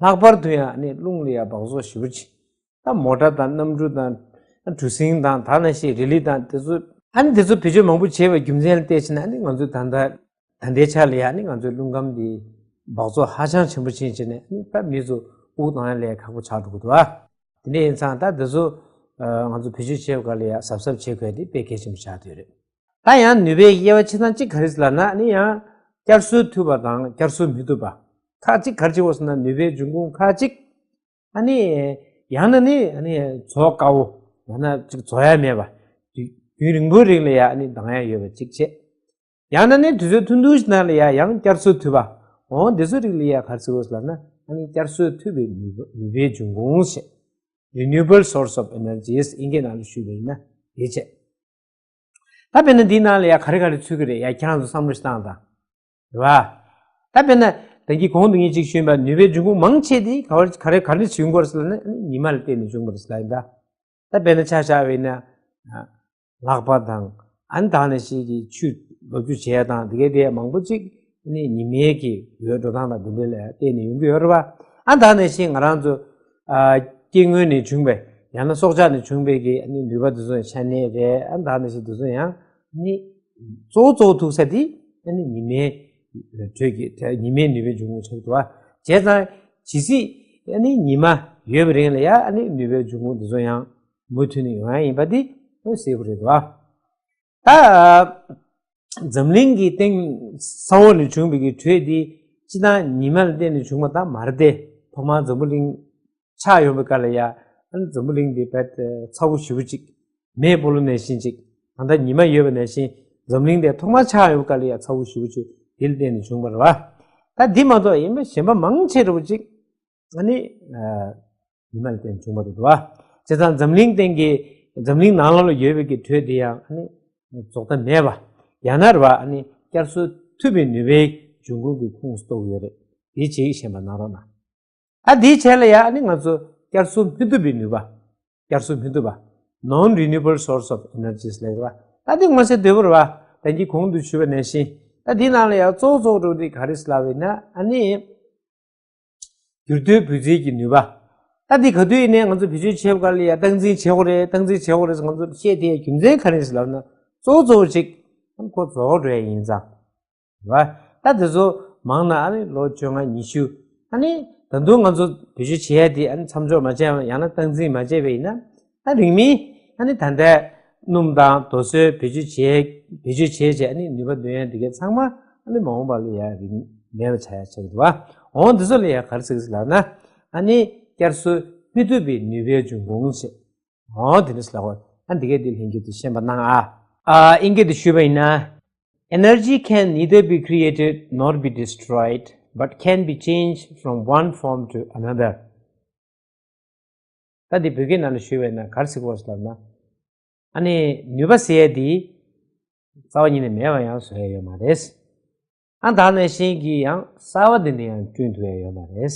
ལྷག་པར་དུ་ཡང་ཨ་ནི་རླུང་ལ་ཡ་འབག་བཙོག་ཞེ་པོ་ཅིག་ད་མོ་ཊ་དང་གནམ་གྲུ་དང་གྲུ་གཟིངས་དང་ད་ནང་བཞིན་རི་ལི་དང་དེ་ཚོ། ཨ་ནི་དེ་ཚོ་བེད་སྤྱོད་མང་པོ་བྱས་པའི་རྒྱུ་མཚན་ལ་བལྟས་ཕྱིན་ན་ཨ་ནི་ང་ཚོའི་ད་ལྟ་ད་ལྟའི་ཆ་ལ་ཡ་ཨ་ནི་ང་ཚོའི་རླུང་ཁམས་འདི་འབག་བཙོག་ཧ་ཅང་ཆེན་པོ་ཕྱིན་བྱས་ནས་ཨ་ནི་ད་མི་ཚོ་ དབུགས་གཏོང་ཡ་ལས་ཁག་པོ་ཆགས་འགྲོ་གི་འདུག་ཨ། དེ་འདྲ་ཡིན་ཙང་ད་འདི་ཚོ་ང་ཚོ་བེད་སྤྱོད་བྱེད་པ་ག་ལ་ཡ་གཟབ་གཟབ་བྱེད་དགོས་དེ་དཔེ་གལ་ཆེན་པོ་ཆགས་བསྡད་ཡོད་རེད། ད་ཡང་ནུས་པའི་དབྱེ་བ་ཕྱེ་སྟངས་གཅིག་ག་རེ་ཟེར་ལབ་ན། ཨ་ནི་ཡང་བསྐྱར་གསོ་ཐུབ་པ་དང་བསྐྱར་གསོ་མི་ཐུབ་པ། ཁག་གཅིག་ག་རེ་བྱེད་དགོས་ཟེར་ན། ནུས་པའི་འབྱུང་ཁུངས་ཁག་གཅིག་ཨ་ནི་ཡང་ན་ནི་ཨ་ནི་རྫོགས་དཀའ་བོ། ཡང་ན་ཅིག་རྫོགས་ཡ་མེད་པ། རྒྱུན་རིང་པོའི་རིང་ལ་ཡ་ཨ་ནི་འདང་ཡ་ཡོད་པ་གཅིག་བྱས། ཡང་ན་ནི་དུས་ཚོད་ཐུང་ཐུང་ཞིག་ནང་ལ་ཡ་ཡང་བསྐྱར་གསོ་ཐུབ་པ། འོ་འདི་ཚོ་རིགས་ལ་ཡ་ག་རེ་ཟེར་དགོས་ལབ་ན། ཨ་ནི་བསྐྱར་གསོ་ཐུབ་པའི་ནུས་པ། ནུས་པའི་འབྱུང་ཁུངས་བྱས། Renewable source of energies ཨིན་སྐད་ནང་ལ་ཞུས་པ་ཡིན་ན་དེ་བྱས། ད་དཔེར་ན་འདིའི་ནང་ལ་ཡ་ག་རེ་ག་རེ་ཚུད་ཀྱི་རེད། ཡ་ཁྱེད་རང་ཚོ་བསམ་བློ་ཞིག་བཏང་དང་། རེད་བ། ད་དཔེར་ན་ད་གིན་གོང་དུ་ངས་ཅིག་ཞུས་པ། ནུས་པའི་འབྱུང་ཁུངས་མང་ཆེ་དེ་ག་བར་ག་རེ་ག་རེ་ནས་བྱུང་གི་ཡོད་རེད་ཟེར་ན། ཨ་ནི་ཉི་མ་ལ་བརྟེན་ནས་བྱུང་བ་རེད་ཟེར་ལབ་ཡིན་ད། ད་དཔེར་ན་ཆ་བཞག་པ་ཡིན་ན། ལག་པ་དང་། ཨ་ནི་ད་ག་ནང་བཞིན་གྱི་ཆུ་ལོ་རྒྱུས་བྱེད་ཡ་དང་དེ་གའི་དེ་མང་པོ་ཅིག་ཨ་ནི་ཉི་མའི་གི་འོད་འགྲོ་སྟངས་དང་དེ་འདྲ་ལ་བརྟེན་ནས་ཡོང་གི་ཡོད་རེད་བ། ཨ་ནི་ད་ག་ནང་བཞིན་ང་རང་ཚོ་ཨ་སྐྱེ་དངོས་ནས་བྱུང་བའི། ཡང་ན་སྲོག་ཆགས་ནས་བྱུང་བའི་གི་ཨ་ནི་ནུས་པ་དེ་ཚོ་ཡང་ཆ་གནས་རེད། ཨ་ནི་ད་ག་ནང་བཞིན་དེ་ཚོ་ཡང་ཨ་ནི་གཙོ་བོ་གཙོ་བོ་ཐུག་ས་དེ་ཨ་ནི་ཉི་མའི་དྲོད་ཀྱི། ཉི་མའི་ནུས་པའི་འབྱུང་ཁུངས་ཆགས་འདུག་བ། བྱས་ཙང་ཇི་སྲིད་ཨ་ནི་ཉི་མ་ཡོད་པའི་རིང་ལ་ཡ་ཨ་ནི་ནུས་པའི་འབྱུང་ཁུངས་དེ་ཚོ་ཡང་མུ་མཐུད་ནས་ཡོང་ཡ་ཡིན་པ་དེ་གསལ་པོ་རེད་དོ། ད་འཛམ་གླིང་གི་སྟེང་ས་འོག་ནས་བྱུང་བའི་གི་དྲོད་དེ་སྤྱིར་བཏང་ཉི་མ་ལ་བརྟེན་ནས་བྱུང་བ་ད་མ་རེད་དེ། ཐོག་མར་འཛམ་བུ་གླིང་ཆགས་ཡོང་བའི་སྐབས་ལ་ཡ། ཨ་ནི་འཛམ་བུ་གླིང་འདི་རྦད་དེ་ཚ་བོ་ཞེ་པོ་ཅིག་མེ་སྤོ་ལོ་ནང་བཞིན་ཅིག་ད་ལྟ་ཉི་མ་ཡོད་པ་ནང་བཞིན་འཛམ་གླིང་འདི་ཐོག་མར་ཆགས་ཡོང་བའི་སྐབས་ལ་ཡ་ཚ་བོ་ཞེ་པོ་ཅིག་དེ་ལ་བརྟེན་ནས་བྱུང་བ་རེད་བ། ད་འདི་མ་གཏོགས་ཡིན་པ་གཞན་པ་མང་ཆེ་རུ་ཅིག་ཨ་ནི་ཨ་ཉི་མ་ལ་བརྟེན་བྱུང་བ་རེད་བ། བྱས་ཙང་འཛམ་གླིང་སྟེང་གི། འཛམ་གླིང་ནང་ལོགས་ལ་ཡོད་པའི་གི་དྲོད་དེ་ཡང་ཨ་ནི་རྫོགས་མཐའ་མེད་པ། ཡང་ན་རེད་བ། ཨ་ནི་བསྐྱར་གསོ་ཐུབ་པའི་ནུས་པའི་འབྱུང་ཁུངས་ཀྱི་ཁོངས་སུ་གཏོགས་ཀྱི་ཡོད་རེད། དེ་གཅིག་ཤེས་པ་གནང་རོགས་གནང་། ད་དེའི་ཆེད་ལ་ཡ་ཨ་ནི་ང་ཚོ་བསྐྱར་གསོ་མི་ཐུབ་པའི་ནུས་པ། བསྐྱར་གསོ་མི་ཐུབ་པ། Non renewable source of energies ལབ་རེད་བ། ད་དེ་མངོན་གསལ་དོད་པོ་རེད་བ། ད་གིན་གོང་དུ་ཞུས་པ་ནང་བཞིན། ད་དེའི་ནང་ལ་ཡ་གཙོ་བོ་གཙོ་བོ་འགྲོ་དེ་ག་རེ་ལབ་ཡིན་ན། ཨ་ནི་འགྱུར་རྡོའི་འབུད་རྩིས་ཀྱི་ནུས་པ། ད་འདི་ག་དུས་ཡིན་ནའི་ང་ཚོ་བེད་སྤྱོད་བྱེད་པ་ག་ལ་ཡ་སྟངས་འཛིན་བྱེད་དགོས་རེད། སྟངས་འཛིན་བྱེད་དགོས་རེད་ཟེར་ང་ཚོ་བཤད་དེ་རྒྱུ་མཚན་ག་རེ་ཟེར་ལབ་ན། གཙོ་བོ་གཙོ་བོ་གཅིག་ཨ་ནི་ཁོ་རྫོགས་འགྲོ་ཡ་ཡིན་ཙང་། རེད་བ། ད་དེ་ཚོ་མང་ན་ཨ་ནི་ལོ་བཅོ་ལྔ་ཉི་ཤུ། ཨ་ནི་ད་དུང་ང་ཚོ་བེད་སྤྱོད་བྱེད་ཡ་དེ་ཨ་ནི་མཚམས་འཇོག་མ་བྱས་པ། ཡང་ན་སྟངས་འཛིན་མ་བྱས་པ་ཡིན་ན། ཨ་རིང་མིན་ཨ་ནི་ད་ལྟའི་སྣུམ་དང་རྡོ་སོལ་བེད་སྤྱོད་བྱས། བེད་སྤྱོད་བྱས་བྱས་ཨ་ནི་ནུས་པ་འདོན་ཡ་འདི་གའི་ཚང་མ་ཨ་ནི་མ་འོངས་པ་ལ་ཡ་རིང་མེད་པ་ཆགས་ཡ་ཆགས་ཀྱི་འདུག་བ། འོ་འདི་ཚོ་ལ་ཡ་ག་རེ་ཟེར་གི་ཟེར་ལབ་ན། ཨ་ནི་བསྐྱར་གསོ་མི་ཐུབ་པའི་ནུས་པའི་འབྱུང་ཁུངས་ཟེར། འོ་དེ་འདྲ་ཟེར་ལབ་པ། ཨ་འདི་གའི་འདི་ལྷན་རྒྱས་ཀྱིས་ཤེས་པ་གནང་ཨ། ཨ་ཨིན་སྐད་དུ་ཞུས་པ་ཡིན་ན། Energy can neither be created nor be destroyed, but can be changed from one form to another. ད་འདི་བོད་སྐད་ནང་ལ་ཞུས་པ་ཡིན་ན་ག་རེ་ཟེར་གི་ཡོད་ཟེར་ལབ་ན། ཨ་ནི་ནུས་པ་ཟེར་ཡ་འདི་རྩ་བ་ཉིད་ནས་མེད་པ་ཡང་བཟོ་ཡ་ཡོད་མ་རེད། ཨ་ད་ག་ནང་བཞིན་གྱི་ཡང་གསར་པ་འདི་འདྲ་ཡང་བསྐྲུན་ཐུབ་ཡ་ཡོད་མ་རེད།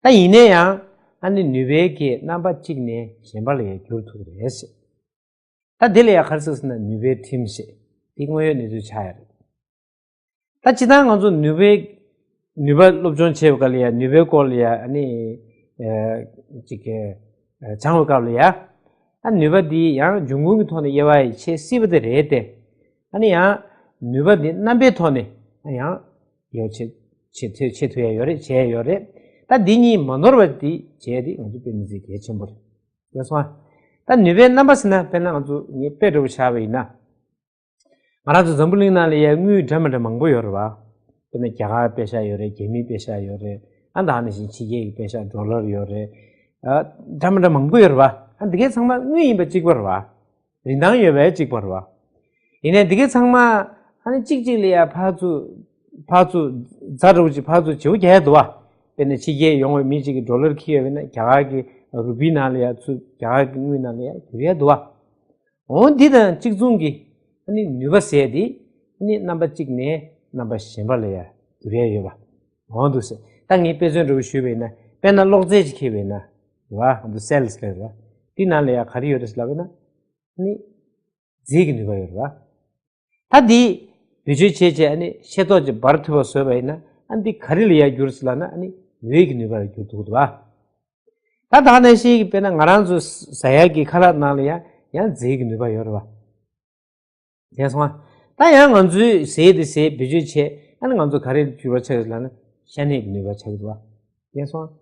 ད་ཡིན་ན་ཡང་ཨ་ནི་ནུས་པའི་གི་རྣམ་པ་གཅིག་ནས་གཞན་པ་ལ་ཡང་འགྱུར་ཐུབ་ཀྱི་རེད། ད་དེ་ལ་ཡང་ག་རེ་ཟེར་ཟེར་ན་ནུས་པའི་ཁྲིམས་ཞེས་དེ་དངོས་ཡོད་གནས་ཚུལ་ཆགས་ཡ་རེད། ད་སྤྱིར་བཏང་ང་ཚོ་ནུས་པའི་ནུས་པ་སློབ་སྦྱོང་བྱེད་པ་ག་ལ་ཡ་ནུས་པའི་སྐོར་ལ་ཡ་ཨ་ནི་ཅིག་སྦྱང་བའི་སྐབས་ལ་ཡ། ཨ་ནུས་པ་འདི་ཡང་འབྱུང་ཁུངས་ཀྱི་ཐོག་ནས་དབྱེ་བ་ཕྱེ་སྲིད་པ་དེ་རེད་དེ། ཨ་ནི་ཡང་ནུས་པ་འདི་རྣམ་པའི་ཐོག་ནས་ཡང་ཡོ་ཆེ་ཆེ་ཐོས་ཆེ་ཐོས་ཡ་ཡོད་རེད། བྱས་ཡ་ཡོད་རེད། ད་འདི་གཉིས་མ་ནོར་བ་འདི་བྱས་ཏེ་ང་ཚོ་དཔེ་མི་སྲིད་གལ་ཆེན་པོ་རེད། ཡོད་སོང་ཨ། ད་ནུས་པའི་རྣམ་པ་ཟེར་ན་དཔེར་ན་ང་ཚོ་ངས་དཔེ་འདྲ་པོ་བཞག་པ་ཡིན་ན། ང་རང་ཚོ་འཛམ་བུ་གླིང་ནང་ལ་ཡ་དངུལ་འདྲ་མི་འདྲ་མང་པོ་ཡོད་རེད་བ། དཔེར་ན་རྒྱ་གར་པེ་ཤག་ཡོད་རེད། རྒྱ་མིའི་པེ་ཤག་ཡོད་རེད། ཨ་ད་ནང་བཞིན་ཕྱི་རྒྱལ་གྱི་པེ་ཤག་ཌོ་ལར་ཡོད་རེད། ཨ་འདྲ་མི་འདྲ་མང་པོ་ཡོད་རེད་བ། ཨ་འདི་གའི་ཚང་མ་དངུལ་ཡིན་པ་གཅིག་པ་རེད་བ། རིན་ཐང་ཡོད་པའི་གཅིག་པ་རེད་བ། ཡིན་ནའི་འདི་གའི་ཚང་མ་ཨ་ནི་གཅིག་གཅིག་ལ་ཡ་ཕར་ཚུར་ཕར་ཚུར་རྫ་འདྲ་པོ་ཅིག་ཕར་ཚུར་བྱེད་པོ་རྒྱག་ཡ་འདུག་བ། དཔེར་ན་ཕྱི་རྒྱལ་ཡོང་བའི་མི་གཅིག་གིས་ཌོ་ལར་འཁྱེར་ཡོད་པ་ཡིན་ན་རྒྱ་གར་གྱི་རུ་པི་ནང་ལ་ཡ་ཚུར་རྒྱ་གར་གྱི་དངུལ་ནང་ལ་ཡ་བསྒྱུར་ཡ་འདུག་བ། འོ་འདི་དང་གཅིག་མཚུངས་ཀྱི་ཨ་ནི་ནུས་པ་ཟེར་དེ་ཨ་ནི་རྣམ་པ་གཅིག་ནས་རྣམ་པ་གཞན་པ་ལ་ཡ་བསྒྱུར་ཡ་ཡོད་པ། འོ་འདུག་ཟེར། ད་ངས་དཔེ་མཚོན་འདྲ་པོ་ཞུས་པ་ཡིན་ན། དཔེར་ན་གློག་རྫས་ཅིག་འཁྱེར་བ་ཡིན་ན། རེད་བ། འདི་སེལ་ཟེར་རེད་བ། འདི་ནང་ལ་ཡ་ག་རེ་ཡོད་རེད་ཟེར་ལབ་པ་ཡིན་ན། ཨ་ནི་རྫས་ཀྱི་ནུས་པ་ཡོད་རེད་བ། ད་འདི་བེད་སྤྱོད་བྱས་བྱས་ཨ་ནི་ཤེལ་ཏོག་ཅིག་འབར་ཐུབ་པ་བཟོས་པ་ཡིན་ན། ཨ་འདི་ག་རེ་ལ་ཡ་བསྒྱུར་ཟེར་ལབ་ན། ཨ་ནི་འོད་ཀྱི་ནུས་པ་ལ་བསྒྱུར་ཐུབ་ཀྱི་འདུག་བ། ད་ད་ག་ནང་བཞིན་གྱི་དཔེར་ན་ང་རང་ཚོ་ཟ་ཡག་གི་ཁ་ལག་ནང་ལ་ཡང་ཡང་རྫས་ཀྱི་ནུས་པ་ཡོད་རེད་བ། དེ་སོང་ང་། ད་ཡང་ང་ཚོའི་ཟས་དེ་ཟས་བེད་སྤྱོད་བྱས། ཨ་ནི་ང་ཚོ་ག་རེ་འགྱུར་བ་ཆགས་ཡོད་ལབ་ན། ཤ་གནད་ཀྱི་ནུས་པ་ཆགས་ཀྱི་འདུག་བ། དེ་སོང་ང་།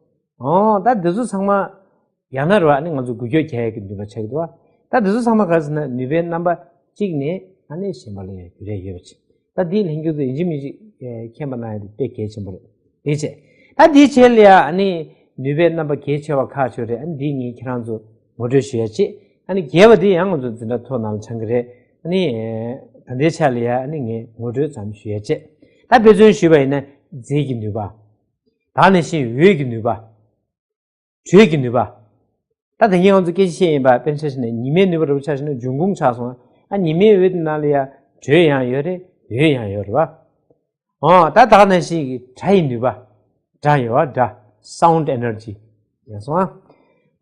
ཨོ་ད་འདི་ཚོ་ཚང་མ་ཡང་ན་རེད་བ། ཨ་ནི་ང་ཚོ་འགུལ་སྐྱོད་རྒྱག་ཡག་གི་ནུས་པ་ཆགས་ཀྱི་འདུག་བ། ད་འདི་ཚོ་ཚང་མ་ག་རེ་ཟེར་ན་ནུས་པའི་རྣམ་པ་གཅིག་ནས་ཨ་ནི་གཞན་པ་ལ་ཡང་འགྱུར་ཡ་ཡོད་པ་ཅིག་ད་འདིའི་ལྷན་རྒྱས་ཚོ་ཡིན་གཅིག་མིན་གཅིག་མཁྱེན་པ་གནང་ཡ་དེ་དཔེ་གལ་ཆེན་པོ་རེད། དེ་བྱས། ད་འདིའི་རྗེས་ལ་ཡ་ཨ་ནི་ནུས་པའི་རྣམ་པ་གལ་ཆེ་བ་ཁག་ཅིག་རེད། ཨ་ནི་འདི་ངས་ཁྱེད་རང་ཚོ་ངོ་སྤྲོད་ཞུ་ཡ་ཅིག་ཨ་ནི་རྒྱས་པ་འདི་ཡང་ང་ཚོ་འཛིན་གྲྭ་ཐོག་ནང་ལ་སྦྱང་གི་རེད། ཨ་ནི་ད་ལྟའི་ཆ་ལ་ཡ་ཨ་ནི་ངས་ངོ་སྤྲོད་ཙམ་ཞུ་ཡ་ཅིག་ད་དཔེ་མཚོན་ཞུས་པ་ཡིན་ན་རྫས་ཀྱི་ནུས་པ། ད་ནང་བཞིན་འོད་ཀྱི་ནུས་པ། དྲོད་ཀྱི་ནུས་པ། ད་དེ་གིན་ང་ཚོ་སྐད་ཆ་བཤད་ཡིན་པ། དཔེར་ན་ཆ་བཞག་ན་ཉི་མའི་ནུས་པ་འདྲ་པོ་ཆ་བཞག་ན་འབྱུང་ཁུངས་ཆགས་སོང་། ཨ་ཉི་མའི་འོད་དེ་ནང་ལ་ཡ་དྲོད་ཡང་ཡོད་རེད། འོད་ཡང་ཡོད་རེད་བ། ཨོ་ད་ད་ག་ནང་བཞིན་གྱི་སྒྲ་ཡི་ནུས་པ། སྒྲ་ཡོད་བ། སྒྲ། sound energy ཡོད་སོང་ཨ།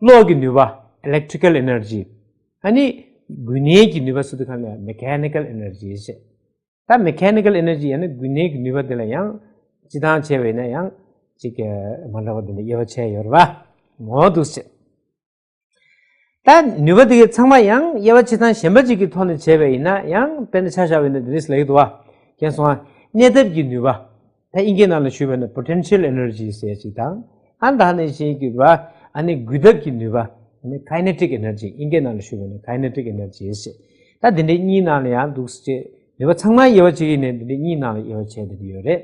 གློག་གི་ནུས་པ། electrical energy ཨ་ནི་འགུལ་ནུས་ཀྱི་ནུས་པ་ཟེར་དུས་ག་ལ་ཡ་mechanical energy ཟེར། ད་mechanical energy ཡང་ན་འགུལ་ནུས་ཀྱི་ནུས་པ་དེ་ལ་ཡང་སྤྱི་བཏང་བྱས་པ་ཡིན་ན་ཡང་ཅིག་མ་འདྲ་བ་དེ་འདྲ་དབྱེ་བ་ཕྱེ་ཡོད་རེད་བ། ངོ་འདུག་ཟེར། ད་ནུས་པ་དེ་གའི་ཚང་མ་ཡང་དབྱེ་བ་ཕྱེ་སྟངས་གཞན་པ་ཅིག་གི་ཐོག་ནས་བྱས་པ་ཡིན་ན་ཡང་དཔེར་ན་ཆ་བཞག་པ་ཡིན་ན་འདི་འདྲས་ལབ་ཀྱི་འདུག་བ། མཁྱེན་སོང་ཨ། གནས་ཐབས་ཀྱི་ནུས་པ། ད་ཨིན་སྐད་ནང་ལ་ཞུས་པ་ཡིན་ན་potential energy ཟེར་ཅིག་དང་། ཨ་ད་ནང་བཞིན་གྱི་བ། ཨ་ནི་འགུལ་ཐབས་ཀྱི་ནུས་པ། ཨ་ནི་kinetic energy ཨིན་སྐད་ནང་ལ་ཞུས་པ་ཡིན་ན་kinetic energy ཟེར། ད་འདི་འདྲའི་གཉིས་ནང་ལ་ཡང་འདུག་ཟེར། ནུས་པ་ཚང་མ་དབྱེ་བ་ཕྱེ་ཡིན་ནའི་འདི་འདྲའི་གཉིས་ནང་ལ་དབྱེ་བ་ཕྱེ་བསྡད་ཀྱི་ཡོད་རེད།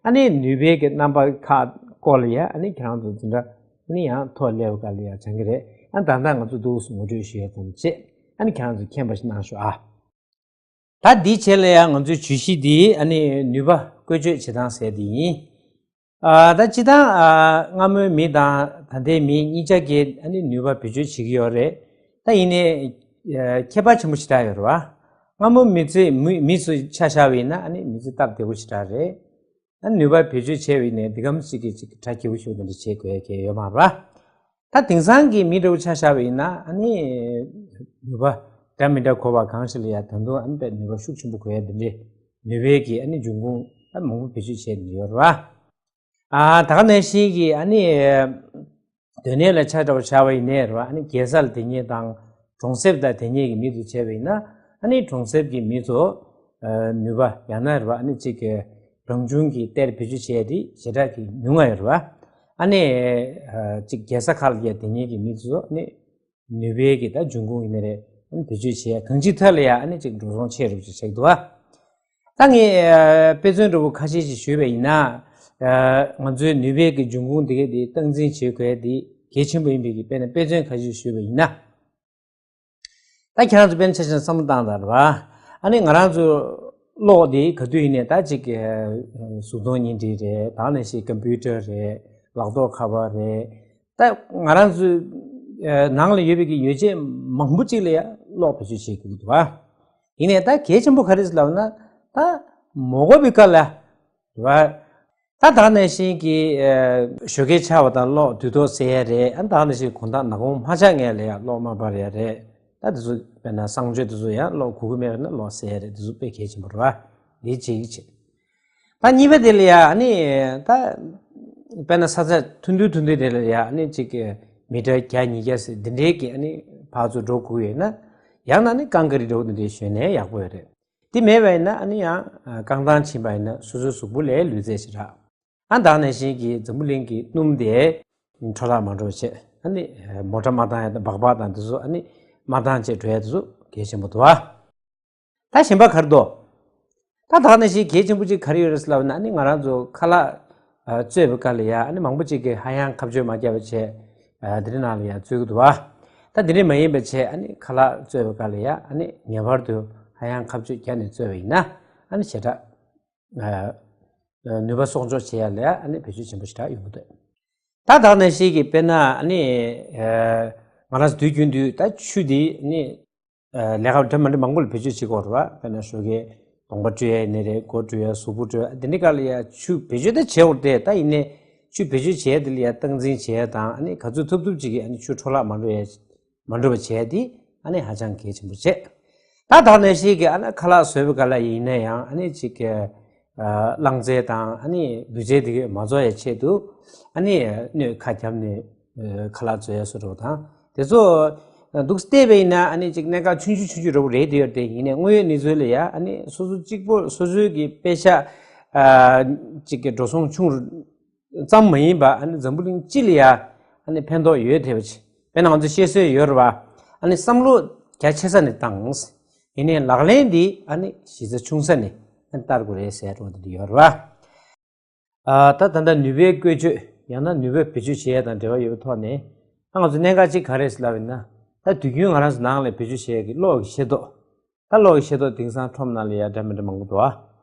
ཨ་ནི་ནུས་པའི་གི་རྣམ་པ་ཁག་སྐོར་ལ་ཡ་ཨ་ནི་ཁྱེད་རང་ཚོ་འཛིན་གྲྭ་ཨ་ནི་ཡང་ཐོག་སླེབས་པ་ག་ལ་ཡ་སྦྱང་གི་རེད། ཨ་ད་ལྟ་ང་ཚོ་འདུག་སེ་ངོ་སྤྲོད་ཞུ་ཡ་ཙམ་བྱས། ཨ་ནི་ཁྱེད་རང་ཚོ་མཁྱེན་པ་ཞིག་གནང་ཤོག་ཨ། ད་འདིའི་རྗེས་ལ་ཡང་ང་ཚོའི་བརྗོད་གཞི་འདི་ཨ་ནི་ནུས་པ་བཀོལ་སྤྱོད་བྱེད་སྟངས་ཟེར་འདི་ཡིན། ཨ་ད་སྤྱིར་བཏང་ཨ་སྔ་མོའི་མི་དང་ད་ལྟའི་མི་གཉིས་ཆ་གིས་ཨ་ནི་ནུས་པ་བེད་སྤྱོད་བྱེད་ཀྱི་ཡོད་རེད། ད་ཡིན་ནའི་ཨ་ཁྱད་པར་ཆེན་པོ་ཞེ་དྲག་ཡོད་རེད་བ། སྔ་མོ་མི་ཚེ་མི་མི་ཚོ་ཆ་བཞག་པ་ཡིན་ན་ཨ་ནི་མི་ཚེ་སྟབས་བདེ་པོ་ཞེ་དྲག་རེད། ཨ་ནུས་པ་བེད་སྤྱོད་བྱས་པ་ཡིན་ནའི་འདི་གམ་ཞིག་གིས་ཅིག་གྲ་རྒྱས་པོ་ཞིག་འདི་འདྲ་བྱེད་དགོས་ཡ་གལ་ཡོད་མ་རེད་བ། ད་དེང་སང་གི་མི་འདྲ་བོ་ཆ་བཞག་པ་ཡིན་ན་ཨ་ནི་ནུས་པ་འདྲ་མི་འདྲ་དགོས་པ་གང་ཞིག་ལ་ཡ་ད་དུང་ཨ་ནི་དཔེ་ནུས་པ་ཤུགས་ཆེན་པོ་དགོས་ཡ་འདི་འདྲའི་ནུས་པའི་གི་ཨ་ནི་འབྱུང་ཁུངས་ཨ་མང་པོ་བེད་སྤྱོད་བྱས་ནས་ཡོད་རེད་བ། ཨ་ད་ག་ནང་བཞིན་གྱི་ཨ་ནི་སྡོད་གནས་ལ་ཆ་འདྲ་བོ་བཞག་པ་ཡིན་ནའི་རེད་བ། ཨ་ནི་རྒྱལ་ས་ལ་སྡོད་མཁན་དང་གྲོང་གསེབ་ལ་སྡོད་མཁན་གྱི་མི་ཚོ་བྱས་པ་ཡིན་ན་ཨ་ནི་གྲོང་གསེབ་ཀྱི་མི་ཚོ་ཨ་ནུས་པ་ཡང་ན་རེད་བ། ཨ་ནི་གཅིག་གི་རང་བྱུང་གི་གཏེར་བེད་སྤྱོད་བྱས་ཏེ་ཞེ་དྲག་གི་ཉུང་ང་ཡོད་རེད་བ། ཨ་ནི་ཨ་གཅིག་རྒྱལ་ས་ཁག་ལ་ཡ་སྡོད་མཁན་གྱི་མི་ཚོ་ཨ་ནི་ནུས་པའི་གི་ད་འབྱུང་ཁུངས་ཡིན་ནི་རེད། ཨ་ནི་བེད་སྤྱོད་བྱེད་ཡ་གང་ཅིའི་ཐད་ལ་ཡ་ཨ་ནི་གཅིག་འགྲོ་སོང་ཆེ་རུ་ཅིག་ཆགས་འདུག་བ། ད་ངས་ཨ་དཔེ་མཚོན་འདྲ་བོ་ཁ་ཤས་ཤིག་ཞུས་པ་ཡིན་ན། ཨ་ང་ཚོའི་ནུས་པའི་གི་འབྱུང་ཁུངས་དེ་ག་དེ་སྟངས་འཛིན་བྱེད་དགོས་ཡ་དེ་གལ་ཆེན་པོ་ཡིན་པའི་གི་དཔེར་ན་དཔེ་མཚོན་ཁ་ཤས་ཞུས་པ་ཡིན་ན། ད་ཁྱེད་རང་ཚོ་དཔེར་ན་ཆ་བཞག་ན་བསམ་བློ་བཏང་དང་རེད་བ། ཨ་ནི་ང་རང་ཚོ་གློག་དེ་ག་དུས་ཡིན་ནའི་ད་ཅིག་གཟུགས་མཐོང་བརྙན་འཕྲིན་རེད། ད་ནང་བཞིན་ཀམ་པུ་ཊར་རེད། ལག་ཐོགས་ཁ་པར་རེད། ད་ང་རང་ཚོའི་ནང་ལ་ཡོད་པའི་གི་ཡོ་བྱད་མང་པོ་ཅིག་ལ་ཡ་གློག་བེད་སྤྱོད་བྱེད་དགོས་ཀྱི་འདུག་བ། ཡིན་ནའི་ད་གལ་ཆེན་པོ་ག་རེ་ཟེར་ལབ་ན། ད་མ་དགོས་པའི་སྐབས་ལ་རེད་བ། ད་ད་ག་ནང་བཞིན་གྱི་ཨ་ཞོགས་ཀས་ཆར་བ་དང་གློག་དུས་ཐོག་སེལ་ཡ་རེད། ཨ་ད་ག་ནང་བཞིན་དགོང་དག་ནག་ཁུང་མ་ཆགས་སྔོན་ལ་ཡ་གློག་མ་སྤར་ཡ་རེད། ད་དེ་ཚོ་དཔེར་ན་གསང་སྤྱོད་དེ་ཚོ་ཡང་གློག་དགོས་ཀྱི་མེད་པ་ན་གློག་སེལ་ཡ་རེད། དེ་ཚོ་དཔེ་གལ་ཆེན་པོ་རེད་བ། འདི་གཅིག་བྱས། ད་གཉིས་པ་དེ་ལ་ཡ་ཨ་ནི་ད་དཔེར་ན་ས་ཆ་ཐུང་ཐུང་ཐུང་ཐུང་དེ་ལ་ཡ་ཨ་ནི་གཅིག་གི་མི་ཊར་བརྒྱ་ཉིས་བརྒྱ་ཟེར་འདི་འདྲའི་གི་ཨ་ནི་ཕར་ཚུར་འགྲོ་དགོས་ཡོད་ན། ཡང་ན་ཨ་ནི་ཀང་ཀ་རི་འདྲ་བོ་འདི་འདྲའི་ཞོན་ནའི་ཡག་པོ་ཡོད་རེད། དེ་མེད་པ་ཡིན་ན་ཨ་ནི་ཡང་རྐང་ཐང་ཕྱིན་པ་ཡིན་ན་སོ་སོའི་གཟུགས་པོ་ལས་ལུས་རྩལ་ཞིག་རག་ཨ་ད་ག་ནང་བཞིན་གྱི་འཛམ་བུ་གླིང་གི་སྣུམ་དེ་འཕྲོ་བརླག་མ་འགྲོ་བྱས། ཨ་ནི་མོ་ཊ་མ་བཏང་ཡ་དང་སྦག་སྦག་དང་དེ་ཚོ་ཨ་ནི་མ་བཏང་བྱས་འགྲོ་ཡ་དེ་ཚོ་གལ་ཆེན་པོ་འདུག་ཨ། ད་གཞན་པ་ག་རེ་འདུག་ད་ད་ག་ནང་བཞིན་གལ་ཆེན་པོ་གཅིག་ག་རེ་ཡོད་རེད་ཟེར་ལབ་ན། ཨ་ནི་ང་རང་ཚོ་ཁ་ལག་ཨ་བཙོས་པའི་སྐབས་ལ་ཡ་ཨ་ནི་མང་པོ་གཅིག་གིས་ཧ་ཡང་ཁ་གཅོད་མ་བརྒྱབ་པ་བྱས། ཨ་དེ་རིང་ནང་ལ་ཡ་བཙོས་ཀྱི་འདུག་བ། ད་དེ་རིང་མ་ཡིན་པ་བྱས་ཨ་ནི་ཁ་ལག་བཙོས་པའི་སྐབས་ལ་ཡ་ཨ་ནི་ངེས་པར་དུ་ཧ་ཡང་ཁ་གཅོད་བརྒྱབ་ནས་བཙོས་པ་ཡིན་ན་ཨ་ནི་ཞེ་དྲག་ཨ་ནུས་པ་གསོག་འཇོག་བྱེད་ཡ་ལ་ཡ་ཨ་ནི་བེད་སྤྱོད་ཆེན་པོ་ཞེ་དྲག་ཡོང་གི་འདུག་ད་ད་ག་ནང་བཞིན་གྱི་དཔེར་ན་ཨ་ནི་ཨ་ང་རང་ཚོ་དུས་རྒྱུན་དུ་ད་ཆུ་འདི་ཨ་ནི་ལས་ཀ་འདྲ་མི་འདྲ་མང་པོ་ལ་བེད་སྤྱོད་བྱེད་ཀྱི་ཡོད་རེད་བ། དཔེར་ན་ཞོགས་ཀས་གདོང་པ་བཀྲུ་ཡ་ཡིན་ནའི་རེད། མགོ་བཀྲུ་ཡ། གཟུགས་པོ་བཀྲུ་ཡ། དེ་འདྲའི་སྐབས་ལ་ཡ་ཆུ་བེད་སྤྱོད་ད་བྱེད་འོ་རེད། ད་ཡིན་ནའི་ཆུ་བེད་སྤྱོད་བྱེད་ཡ་དེ་ལ་ཡ་སྟངས་འཛིན་བྱེད་ཡ་དང་། ཨ་ནི་ག་ཚོད་ཐུབ་ཐུབ་ཅིག་གིས་ཨ་ནི་ཆུ་འཕྲོ་བརླག་མ་འགྲོ་ཡ་མ་འགྲོ་བ་བྱེད་ཡ་དེ་ཨ་ནི་ཧ་ཅང་གལ་ཆེན་པོ་བྱེད། ད་ད་ག་ནང་བཞིན་གྱི་ཨ་ནི་ཁ་ལག་བཟོ་བའི་སྐབས་ལ་ཡིན་ན་ཡང་ཨ་ནི་ཅིག་གི་རླངས་རྫས་དང་ཨ་ནི་འབུད་རྫས་དེ་གས་མ་བཟོ་ཡ་ཆེད་དུ་ཨ་ནི་སྣོད་ཁ་བརྒྱབ་ནས་ཁ་ལག་བཟོ་ཡ་བཟོ་འདྲ་བོ་དང་། དེ་ཚོ་འདུག་སེ་བལྟས་པ་ཡིན་ན་ཨ་ནི་ཅིག་གནད་འགག་ཆུང་ཆུང་ཆུང་ཆུང་འདྲ་བོ་རེད་དེ་ཡོད་རེད། དེ་ཡིན་ནའི་དངོས་ཡོད་གནས་ཚུལ་ལ་ཡ་ཨ་ནི་སོ་སོ་གཅིག་པོ་སོ་སོའི་གི་པེ་ཤག་ཅིག་གི་འགྲོ་སོང་ཆུང་རུ་ཙམ་མ་ཡིན་པ་ཨ་ནི་འཛམ་བུ་གླིང་སྤྱི་ལ་ཡ་ ཨ་ནི་ཕན་ཐོགས་ཡོད་དེ་བ་ཅིག་དཔེར་ན་ང་ཚོ་བཤད་སྲོལ་ཡོད་རེད་བ། ཨ་ནི་བསམ་བློ་རྒྱ་ཆེ་ས་ནས་བཏང་། ཡིན་ནའི་ལག་ལེན་འདི་ཨ་ནི་གཞི་རྩ་ཆུང་ས་ནས་ཨ་ནི་བསྟར་དགོས་རེད་ཟེར་འགྲོ་འདི་ཡོད་རེད་བ། ཨ་ད་ད་ལྟ་ནུས་པའི་བཀོལ་སྤྱོད་ཡང་ན་ནུས་པ་བེད་སྤྱོད་བྱེད་ཡ་དང་འབྲེལ་བ་ཡོད་པའི་ཐོག་ནས་ད་ང་ཚོ་གནད་འགག་ཅིག་ག་རེ་ལབ་ཡིན་ན། ད་དུས་རྒྱུན་ང་རང་ཚོ་ནང་ལ་བེད་སྤྱོད་བྱེད་ཡ་གི་གློག་གི་ཤེལ་ཏོག་ད་གློག་གི་ཤེལ་ཏོག་དེང་སང་ཁྲོམ་ནང་ལ་ཡ་འདྲ་མི་འདྲ་མང་པོ་འདུག་ཨ་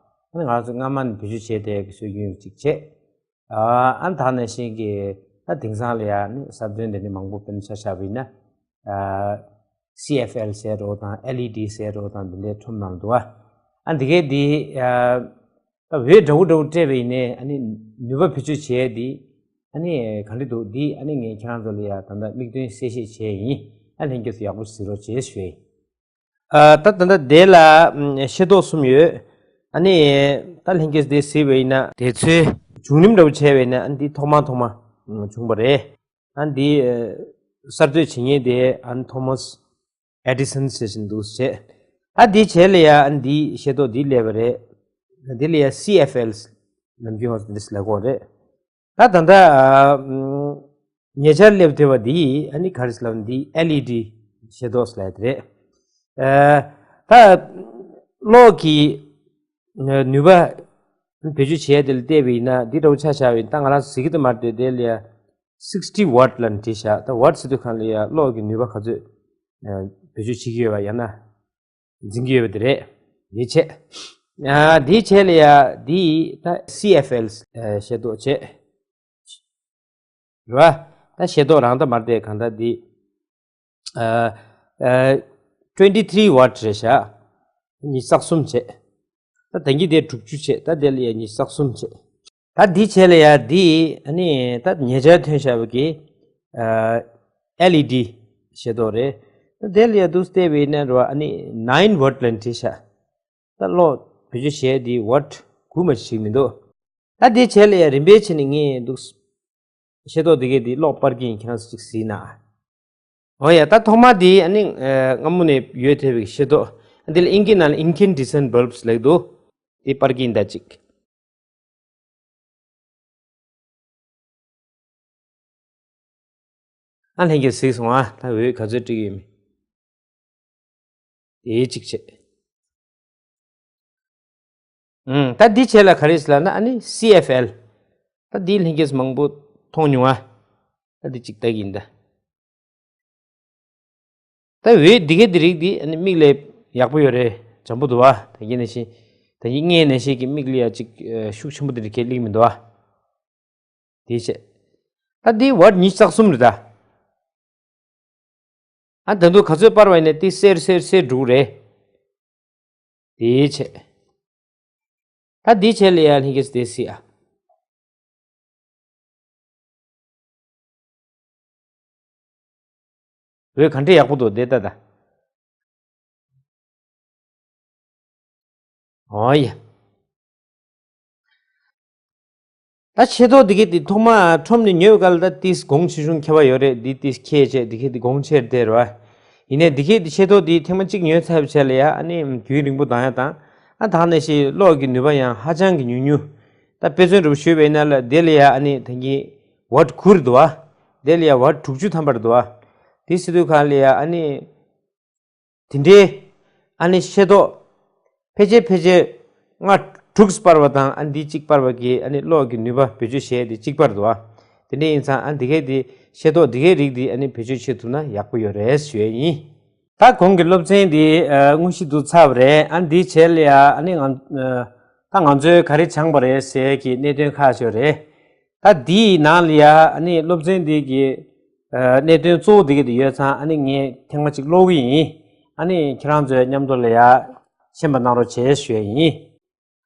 ནི་ང་རང་ཚོ་སྔ་མ་ནས་བེད་སྤྱོད་བྱས་བསྡད་ཀྱི་སྲོལ་རྒྱུན་ཅིག་བྱས། ཨ་ཨ་ནི་ད་ནང་བཞིན་གྱི་ད་དེང་སང་ལ་ཡ་ནི་གསར་ཐོན་དེ་འདྲ་མང་པོ་དཔེར་ན་ཆ་བཞག་པ་ཡིན་ན། ཨ་སི་ཨེཕ་ཨེལ་ཟེར་རོ་དང་ཨེལ་ཨི་ཌི་ཟེར་རོ་དང་འདི་འདྲའི་ཁྲོམ་ནང་འདུག་ཨ་ཨ་འདི་གའི་འདི་ཨ་ད་འོད་འདྲ་བོ་འདྲ་བོ་སྤྲད་པ་ཡིན་ནའི་ཨ་ནི་ནུས་པ་བེད་སྤྱོད་བྱས་འདི་ཨ་ནི་ག་འདྲ་འདུག་འདི་ཨ་ནི་ངས་ཁྱེད་རང་ཚོ་ལ་ཡ་ད་ལྟ་མིག་སྟོན་གསལ་བཤད་བྱས་ཡིན། ཨ་ལྷན་རྒྱས་ཚོ་ཡག་པོ་གཟིགས་རོགས་བྱེད་ཞུ་ཡ་ཡིན། ཨ་ད་ད་ལྟ་དེ་ལ་ཤེལ་ཏོག་གསུམ་ཡོད། ཨ་ནི་ད་ལྷན་རྒྱས་དེ་གཟིགས་པ་ཡིན་ན་དེ་ཚོའི་བྱུང་རིམ་འདྲ་བོ་བྱས་པ་ཡིན་ན་ཨ་ནི་འདི་ཐོག་མ་ཐོག་མ་བྱུང་བ་རེད། ཨ་ནི་འདི་གསར་གཏོད་བྱེད་མཁན་དེ་ཨ་ནི་ཐོ་མཱས་ཨེ་ཌི་སན་ཟེར་བཞིན་འདུག་བྱས། ཨ་འདི་བྱས་ལ་ཡ་ཨ་ནི་འདི་ཤེལ་ཏོག་འདི་སླེབས་པ་རེད། འདི་ལ་ཡ་སི་ཨེཕ་ཨེལ་ནམ་རྒྱུན་ང་ཚོ་འདི་ལ་གོ་རེད། ད་ད་ལྟ་ཉེ་ཆར་སླེབས་བསྡད་པ་འདི་ཨ་ནི་ག་རེ་ལབ་འདི་ཨེལ་ཨི་ཌི་ཤེལ་ཏོག་ལབ་དེ་རེད། ད་གློག་གི་ནུས་པ་བེད་སྤྱོད་བྱས་དེ་ལ་བལྟས་པ་ཡིན་ན་འདི་འདྲ་བོ་ཆ་བཞག་པ་ཡིན་ད་ང་རང་ཚོ་གཟིགས་ཀྱི་འདུག་མ་རེད་དེ་ལ་ཡ་སིག་སི་ཊི་ཝཊ་ལབ་བྲིས་བཞག་ད་ཝཊ་ཟེར་དུས་སྒང་ལ་ཡ་གློག་གི་ནུས་པ་ག་ཚོད་བེད་སྤྱོད་བྱེད་ཀྱི་ཡོད་པ་ཡང་ན། འཛིན་གྱི་ཡོད་པ་དེ་རེད། དེ་བྱས། ཨ་དེའི་རྗེས་ལ་ཡ་འདི་ད་སི་ཨེཕ་ཨེལ་ཤེལ་ཏོག་བྱས། རེད་བ། ད་ཤེལ་ཏོག་རང་ད་མར་དེ་གང་ལྟར་འདི་ཨ་ཨ་ཊུ་ཝེན་ཊི་ཐི་རི་ཝཊ་རེད་ཤག་ཉི་ཤུ་རྩ་གསུམ་བྱས། ད་དེང་གི་དེ་དྲུག་ཅུ་བྱས་ད་དེ་ལ་ཡ་ཉི་ཤུ་རྩ་གསུམ་བྱས། ད་འདི་བྱས་ལ་ཡ་འདི་ཨ་ནི་ད་ཉེ་ཆར་ཐོན་བཞག་པ་གི་ཨ་ཨེལ་ཨི་ཌི་ཤེལ་ཏོག་རེད། ད་དེ་ལ་ཡ་འདུག་སྟེ་བས་ན་རོ་ཨ་ནི་ནའིན་ཝཊ་ལབ་བྲིས་ཤག་ད་གློག་བེད་སྤྱོད་བྱས་འདི་ཝཊ་དགུ་མ་ཞིག་མི་འདུག་ད་འདི་བྱས་ལ་ཡ་རིམ་པས་བྱས་ནས་ངས་འདུག་ཤེལ་ཏོག་འདི་གས་འདི་གློག་སྤར་གྱིན་ཁྱེད་རང་ཚོ་ཅིག་གཟིགས་ན། འོ་ཡ་ད་ཐོག་མ་འདི་ཨ་ནི་ཨ་སྔ་མོ་ནས་ཡོད་ཐལ་བའི་ཤེལ་ཏོག་འདི་ལ་ཨིན་སྐད་ནང་ལ་ཨིན་ཀེན་ཌི་སེན་ཊི་བལ་བྷི་ལབ་འདུག་འདི་སྤར་གྱིན་ད་ཅིག་ཨ་ལྷན་རྒྱས་གཟིགས་སོང་ཨ། ད་འོད་ག་ཚོད་སྤྲད་ཀྱི་ཡོད་མེད། དེ་གཅིག་བྱས། ཨུམ། ད་འདི་བྱས་ལ་ག་རེ་ཟེར་ལབ་ན་ཨ་ནི་སི་ཨེཕ་ཨེལ། ད་འདི་ལྷན་རྒྱས་མང་པོ་མཐོང་མྱོང་ཨ། ད་འདི་གཅིག་ལྟ་གི་ཡིན་ད། ད་འོད་འདི་ག་འདི་རིགས་འདི་ཨ་ནི་མིག་ལ་ཡག་པོ་ཡོད་རེད། འཇམ་པོ་འདུག་ཨ། ད་གིན་ནང་བཞིན། ད་གིན་སྔོན་ནང་བཞིན་གྱི་མིག་ལ་ཡ་གཅིག་ཤུགས་ཆེན་པོ་འདི་འདྲ་ཁས་ལེན་མི་འདུག་ཨ། དེ་བྱས། ད་འདི་ཝཊ་ཉི་ཤུ་རྩ་གསུམ་རེད་ད། ཨ་ད་དུང་ག་ཚོད་སྤར་བ་ཡིན་ན་དེ་སེར་སེར་སེར་འགྲོ་གི་རེད། དེ་བྱས། ད་འདི་བྱས་ལ་ཡ་ལྷན་རྒྱས་དེ་སྲིད་ཨ། འོད་ག་འདྲ་ཡག་པོ་འདུག་དེ་ལྟ་ད། ཨོ་ཡ། ད་ཤེལ་ཏོག་འདི་གའི་འདི་ཐོག་མ་ཁྲོམ་ནས་ཉོས་སྐབས་ལ་ད་ཏིས་གོང་ཆེ་ཆུང་ཁྱད་པར་ཡོད་རེད། འདི་ཏིས་ཁྱད་བྱས་འདི་གའི་འདི་གོང་ཆེར་བསྡད་རེད་བ། ཡིན་ནའི་འདི་གའི་འདི་ཤེལ་ཏོག་འདི་ཐེངས་མ་གཅིག་ཉོས་ཚར་བའི་རྗེས་ལ་ཡ་ཨ་ནི་རྒྱུན་རིང་པོ་འདང་ཡ་དང་། ཨ་ད་ག་ནང་བཞིན་གློག་གི་ནུས་པ་ཡང་ཧ་ཅང་གི་ཉུང་ཉུང་། ད་དཔེ་མཚོན་འདྲ་པོ་ཞུས་པ་ཡིན་ན་ལ་དེ་ལ་ཡ་ཨ་ནི་ད་གིན་ཝཊ་དགུ་རེད་འདུག་བ། དེ་ལ་ཡ་ཝཊ་དྲུག་ཅུ་ཐམ་པ་རེད་འདུག་བ། དེ་སྲིད་དུས་གང་ལ་ཡ་ཨ་ནི། དེ་འདྲའི་ཨ་ནི་ཤེལ་ཏོག་ཕལ་ཆེར་ཕལ་ཆེར་ལྔ་དྲུག་སྤར་བ་དང་ཨ་ནི་འདི་གཅིག་སྤར་བ་གི་ཨ་ནི་གློག་གི་ནུས་པ་བེད་སྤྱོད་བྱས་ཏེ་གཅིག་པ་རེད་འདུག་བ། དེ་འདྲ་ཡིན་ཙང་ཨ་འདི་གའི་འདི་ཤེལ་ཏོག་འདི་གའི་རིགས་འདི་ཨ་ནི་བེད་སྤྱོད་བྱེད་ཐུབ་ན་ཡག་པོ་ཡོད་རེད་ཞུ་ཡས་ཡིན། ད་གོང་གི་སློབ་ཚན་འདི་དངོས་གཞི་བསྡུ་ཚར་བ་རེད། ཨ་ནི་འདིའི་རྗེས་ལ་ཡ་ཨ་ནི་ང་ད་ང་ཚོས་ག་རེ་སྦྱངས་པ་རེད་ཟེར་གྱི་གནད་དོན་ཁག་ཅིག་ཡོད་རེད། ད་འདིའི་ནང་ལ་ཡ་ཨ་ནི་སློབ་ཚན་འདི་གི་ཨ་གནད་དོན་གཙོ་བོ་འདི་གི་འདི་ཡོད་ཙང་ཨ་ནི་ངས་ཐེངས་མ་གཅིག་ཀློག་གི་ཡིན། ཨ་ནི་ཁྱེད་རང་ཚོས་མཉམ་དུ་ལ་ཡ་ཤེས་པ་གནང་རོགས་བྱེད་ཞུ་ཡ་ཡིན།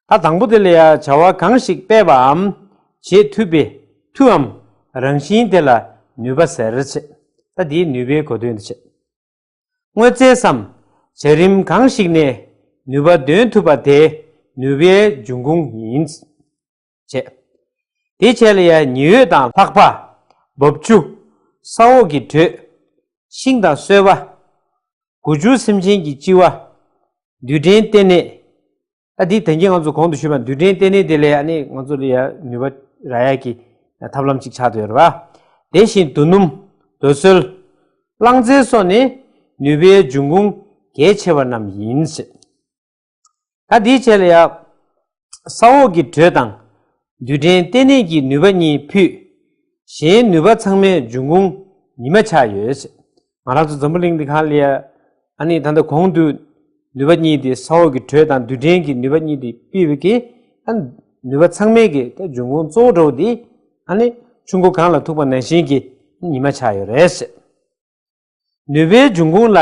ད་དང་པོ་དེ་ལ་ཡ་བྱ་བ་གང་ཞིག་སྤེལ་བའམ་བྱེད་ཐུབ་པའི་མཐུའམ་རང་བཞིན་དེ་ལ་ནུས་པ་ཟེར་བྱས། ད་འདིའི་ནུས་པའི་གོ་དོན་འདི་བྱས། དངོས་རྫས་སམ་བྱ་རིམ་གང་ཞིག་ནས་ནུས་པ་འདོན་ཐུབ་པ་དེ་ནུས་པའི་འབྱུང་ཁུངས་ཡིན། བྱས། དེའི་རྗེས་ལ་ཡ་ཉི་འོད་དང་ལྷགས་པ། འབབ་ཆུ། ས་འོག་གི་དྲོད། ཤིང་དང་སོལ་བ། དགུ་ཆུ་སེམས་ཅན་གྱི་ལྕི་བ། རྡུལ་ཕྲན་ལྟེ་གནས། ད་འདི་དོན་གྱིས་ང་ཚོ་གོང་དུ་ཞུས་པ་རྡུལ་ཕྲན་ལྟེ་གནས་དེ་ལས་ཨ་ནི་ང་ཚོ་ལ་ཡ་ནུས་པ་རག་ཡ་གི་ཐབས་ལམ་ཅིག་ཆགས་བསྡད་ཡོད་རེད་བ། དེ་བཞིན་རྡོ་སྣུམ། རྡོ་སོལ། རླངས་རྫས་སོགས་ནི་ནུས་པའི་འབྱུང་ཁུངས་གལ་ཆེ་བ་རྣམས་ཡིན། ད་དེའི་རྗེས་ལ་ཡང་ས་འོག་གི་དྲོད་དང་རྡུལ་ཕྲན་བརྟེན་གནས་ཀྱི་ནུས་པ་གཉིས་ཕུད། གཞན་ནུས་པ་ཚང་མའི་འབྱུང་ཁུངས་ཉི་མ་ཆགས་ཡོད། ང་རང་ཚོ་འཛམ་བུ་གླིང་འདི་གང་ལ་ཡ། ཨ་ནི་ད་ལྟ་གོང་དུ་ནུས་པ་གཉིས་དེ་ས་འོག་གི་དྲོད་དང་རྡུལ་ཕྲན་གྱི་ནུས་པ་གཉིས་དེ་ཕུད་པའི་གི། ཨ། ནུས་པ་ཚང་མའི་གི་ད་འབྱུང་ཁུངས་གཙོ་བོ་འདྲ་བོ་དེ། ཨ་ནི་ཆུ་མགོ་གངས་ལ་ཐུག་པ་ནང་བཞིན་གྱི་ཉི་མ་ཆགས་ཡོད་རེད། ནུས་པའི་འབྱུང་ཁུངས་ལ་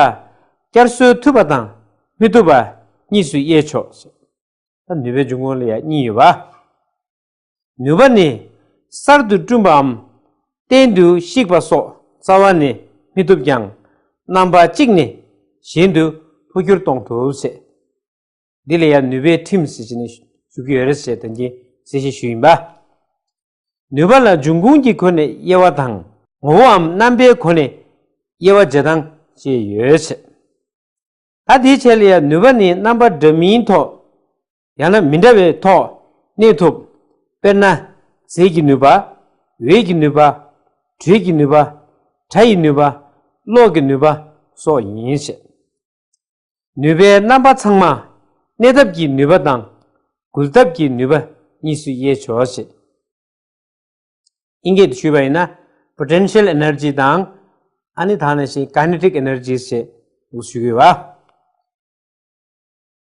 བསྐྱར་གསོ་ཐུབ་པ་དང་མི་ཐུབ་པ་གཉིས་སུ་དབྱེ་ཆོག། ད་ནུས་པའི་འབྱུང་ཁུངས་ལ་ཡང་གཉིས་ཡོད་པ། ནུས་པ་ནི་གསར་དུ་བསྐྲུན་པའམ་གཏན་དུ་བཤིག་པ་སོགས་རྩ་བ་ནས་མི་ཐུབ་ཀྱང་། རྣམ་པ་གཅིག་ནས་གཞན་དུ་འཕོ་འགྱུར་གཏོང་ཐུབ་ཟེར། འདི་ལ་ཡང་ནུས་པའི་ཁྲིམས་ཟེར་བྱས་ནས་ཞུ་གི་ཡོད་རེད་ཟེར་དོན་གྱི་གསལ་བཤད་ཞུས་ཡིན་པ། ནུས་པ་ལ་འབྱུང་ཁུངས་ཀྱི་སྒོ་ནས་དབྱེ་བ་དང་། ངོ་བོའམ་རྣམ་པའི་སྒོ་ནས་དབྱེ་བ་འབྱེད་སྟངས་བཅས་ཡོད་ཟེར། ད་དེའི་ཆེད་ལ་ཡང་ནུས་པ་ནི་རྣམ་པ་འདྲ་མིན་ཐོག། ཡང་ན་མི་འདྲ་བའི་ཐོག་གནས་ཐུབ། དཔེར་ན། རྫས་ཀྱི་ནུས་པ། འོད་ཀྱི་ནུས་པ། དྲོད་ཀྱི་ནུས་པ། སྒྲ་ཡི་ནུས་པ། གློག་གི་ནུས་པ་སོགས་ཡིན་ཞེས། ནུས་པའི་རྣམ་པ་ཚང་མ་གནས་ཐབས་ཀྱི་ནུས་པ་དང་འགུལ་ཐབས་ཀྱི་ནུས་པ་གཉིས་སུ་དབྱེ་ཆོག་ཅེས། དབྱིན་སྐད་དུ་ཞུས་པ་ཡིན་ན། potential energy དང་། ཨ་ནི་ད་ནང་བཞིན་kinetic energies ཞེས་ཞུ་གི་ཡོད་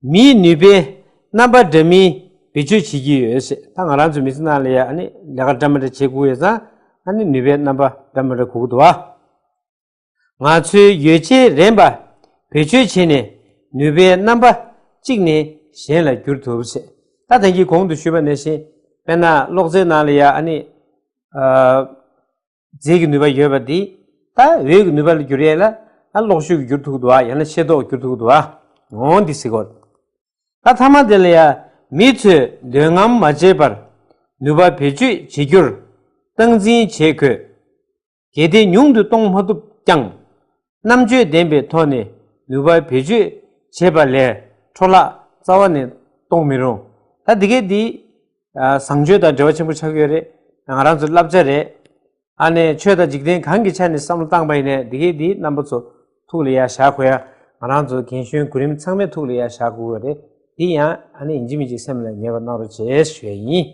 པ། མིའི་ནུས་པའི་རྣམ་པ་འདྲ་མིན་བེད་སྤྱོད་བྱེད་ཀྱི་ཡོད་ཅེས། ད་ང་རང་ཚོ་མི་ཚེ་ནང་ལ་ཡ་ཨ་ནི་ལས་ཀ་འདྲ་མི་འདྲ་བྱེད་དགོས་ཡོད་ཙང་ཨ་ནི་ནུས་པའི་རྣམ་པ་འདྲ་མི་འདྲ་དགོས་ཀྱི་འདུག་བ། ང་ཚོའི་ཡོ་བྱད་རན་པ་བེད་སྤྱོད་བྱས་ནས་ནུས་པའི་རྣམ་པ་གཅིག་ནས་གཞན་ལ་བསྒྱུར་ཐུབ་ཅེས། ད་ད་གིན་གོང་དུ་ཞུས་པ་ནང་བཞིན། དཔེར་ན་གློག་རྫས་ནང་ལ་ཡ་ཨ་ནི། ཨ། རྫས་ཀྱི་ནུས་པ་ཡོད་པ་འདི། ད་འོད་ཀྱི་ནུས་པ་ལ་བསྒྱུར་ཡས་ལ། ཨ། གློག་ཤུགས་ཀྱིས་བསྒྱུར་ཐུབ་ཀྱི་འདུག་བ། ཡང་ན་ཤེལ་ཏོག་བསྒྱུར་ཐུབ་ཀྱི་འདུག་བ། འོ་འདི་ཟེར་གོ། ད་མཐའ་མ་དེ་ལ་ཡ། མི་ཚོས་འདོད་རྔམ་མ་བྱས་པར་ནུས་པ་བེད་སྤྱོད་བྱེད་རྒྱུར་སྟངས་འཛིན་བྱེད་དགོས། གལ་ཏེ་ཉུང་དུ་གཏོང་མ་ཐུབ་ཀྱང་། རྣམ་དཔྱོད་ལྡན་པའི་ཐོག་ནས་ནུས་པ་བེད་སྤྱོད་བྱེད་པ་ལས་འཕྲོ་བརླག་རྩ་བ་ནས་གཏོང་མི་རུང་། ད་འདི་གས་འདི། ཨ། བཟང་སྤྱོད་དང་འབྲེལ་བ་ཆེན་པོ་ཆགས་ཀྱི་ཡོད་རེད། ང་རང་ཚོའི་བསླབ་བྱ་རེད། ཨ་ནི་ཆོས་དང་འཇིག་རྟེན་གང་གི་ཆ་ནས་བསམ་བློ་བཏང་པ་ཡིན་ནའི་འདི་གས་འདི་རྣམ་པ་ཚོ་ཐུགས་ལ་ཡ་བཞག་དགོས་ཡ། ང་རང་ཚོ་རྒན་གཞོན་གོ་རིམ་ཚང་མས་ཐུགས་ལ་ཡ་བཞག་དགོས་ཀྱི་ཡོད་རེད། འདི་ཡང་ཨ་ནི་ཡིན་གཅིག་མིན་གཅིག་སེམས་ལ་ངེས་པ་གནང་རོགས་བྱེད་ཞུ་ཡ་ཡིན།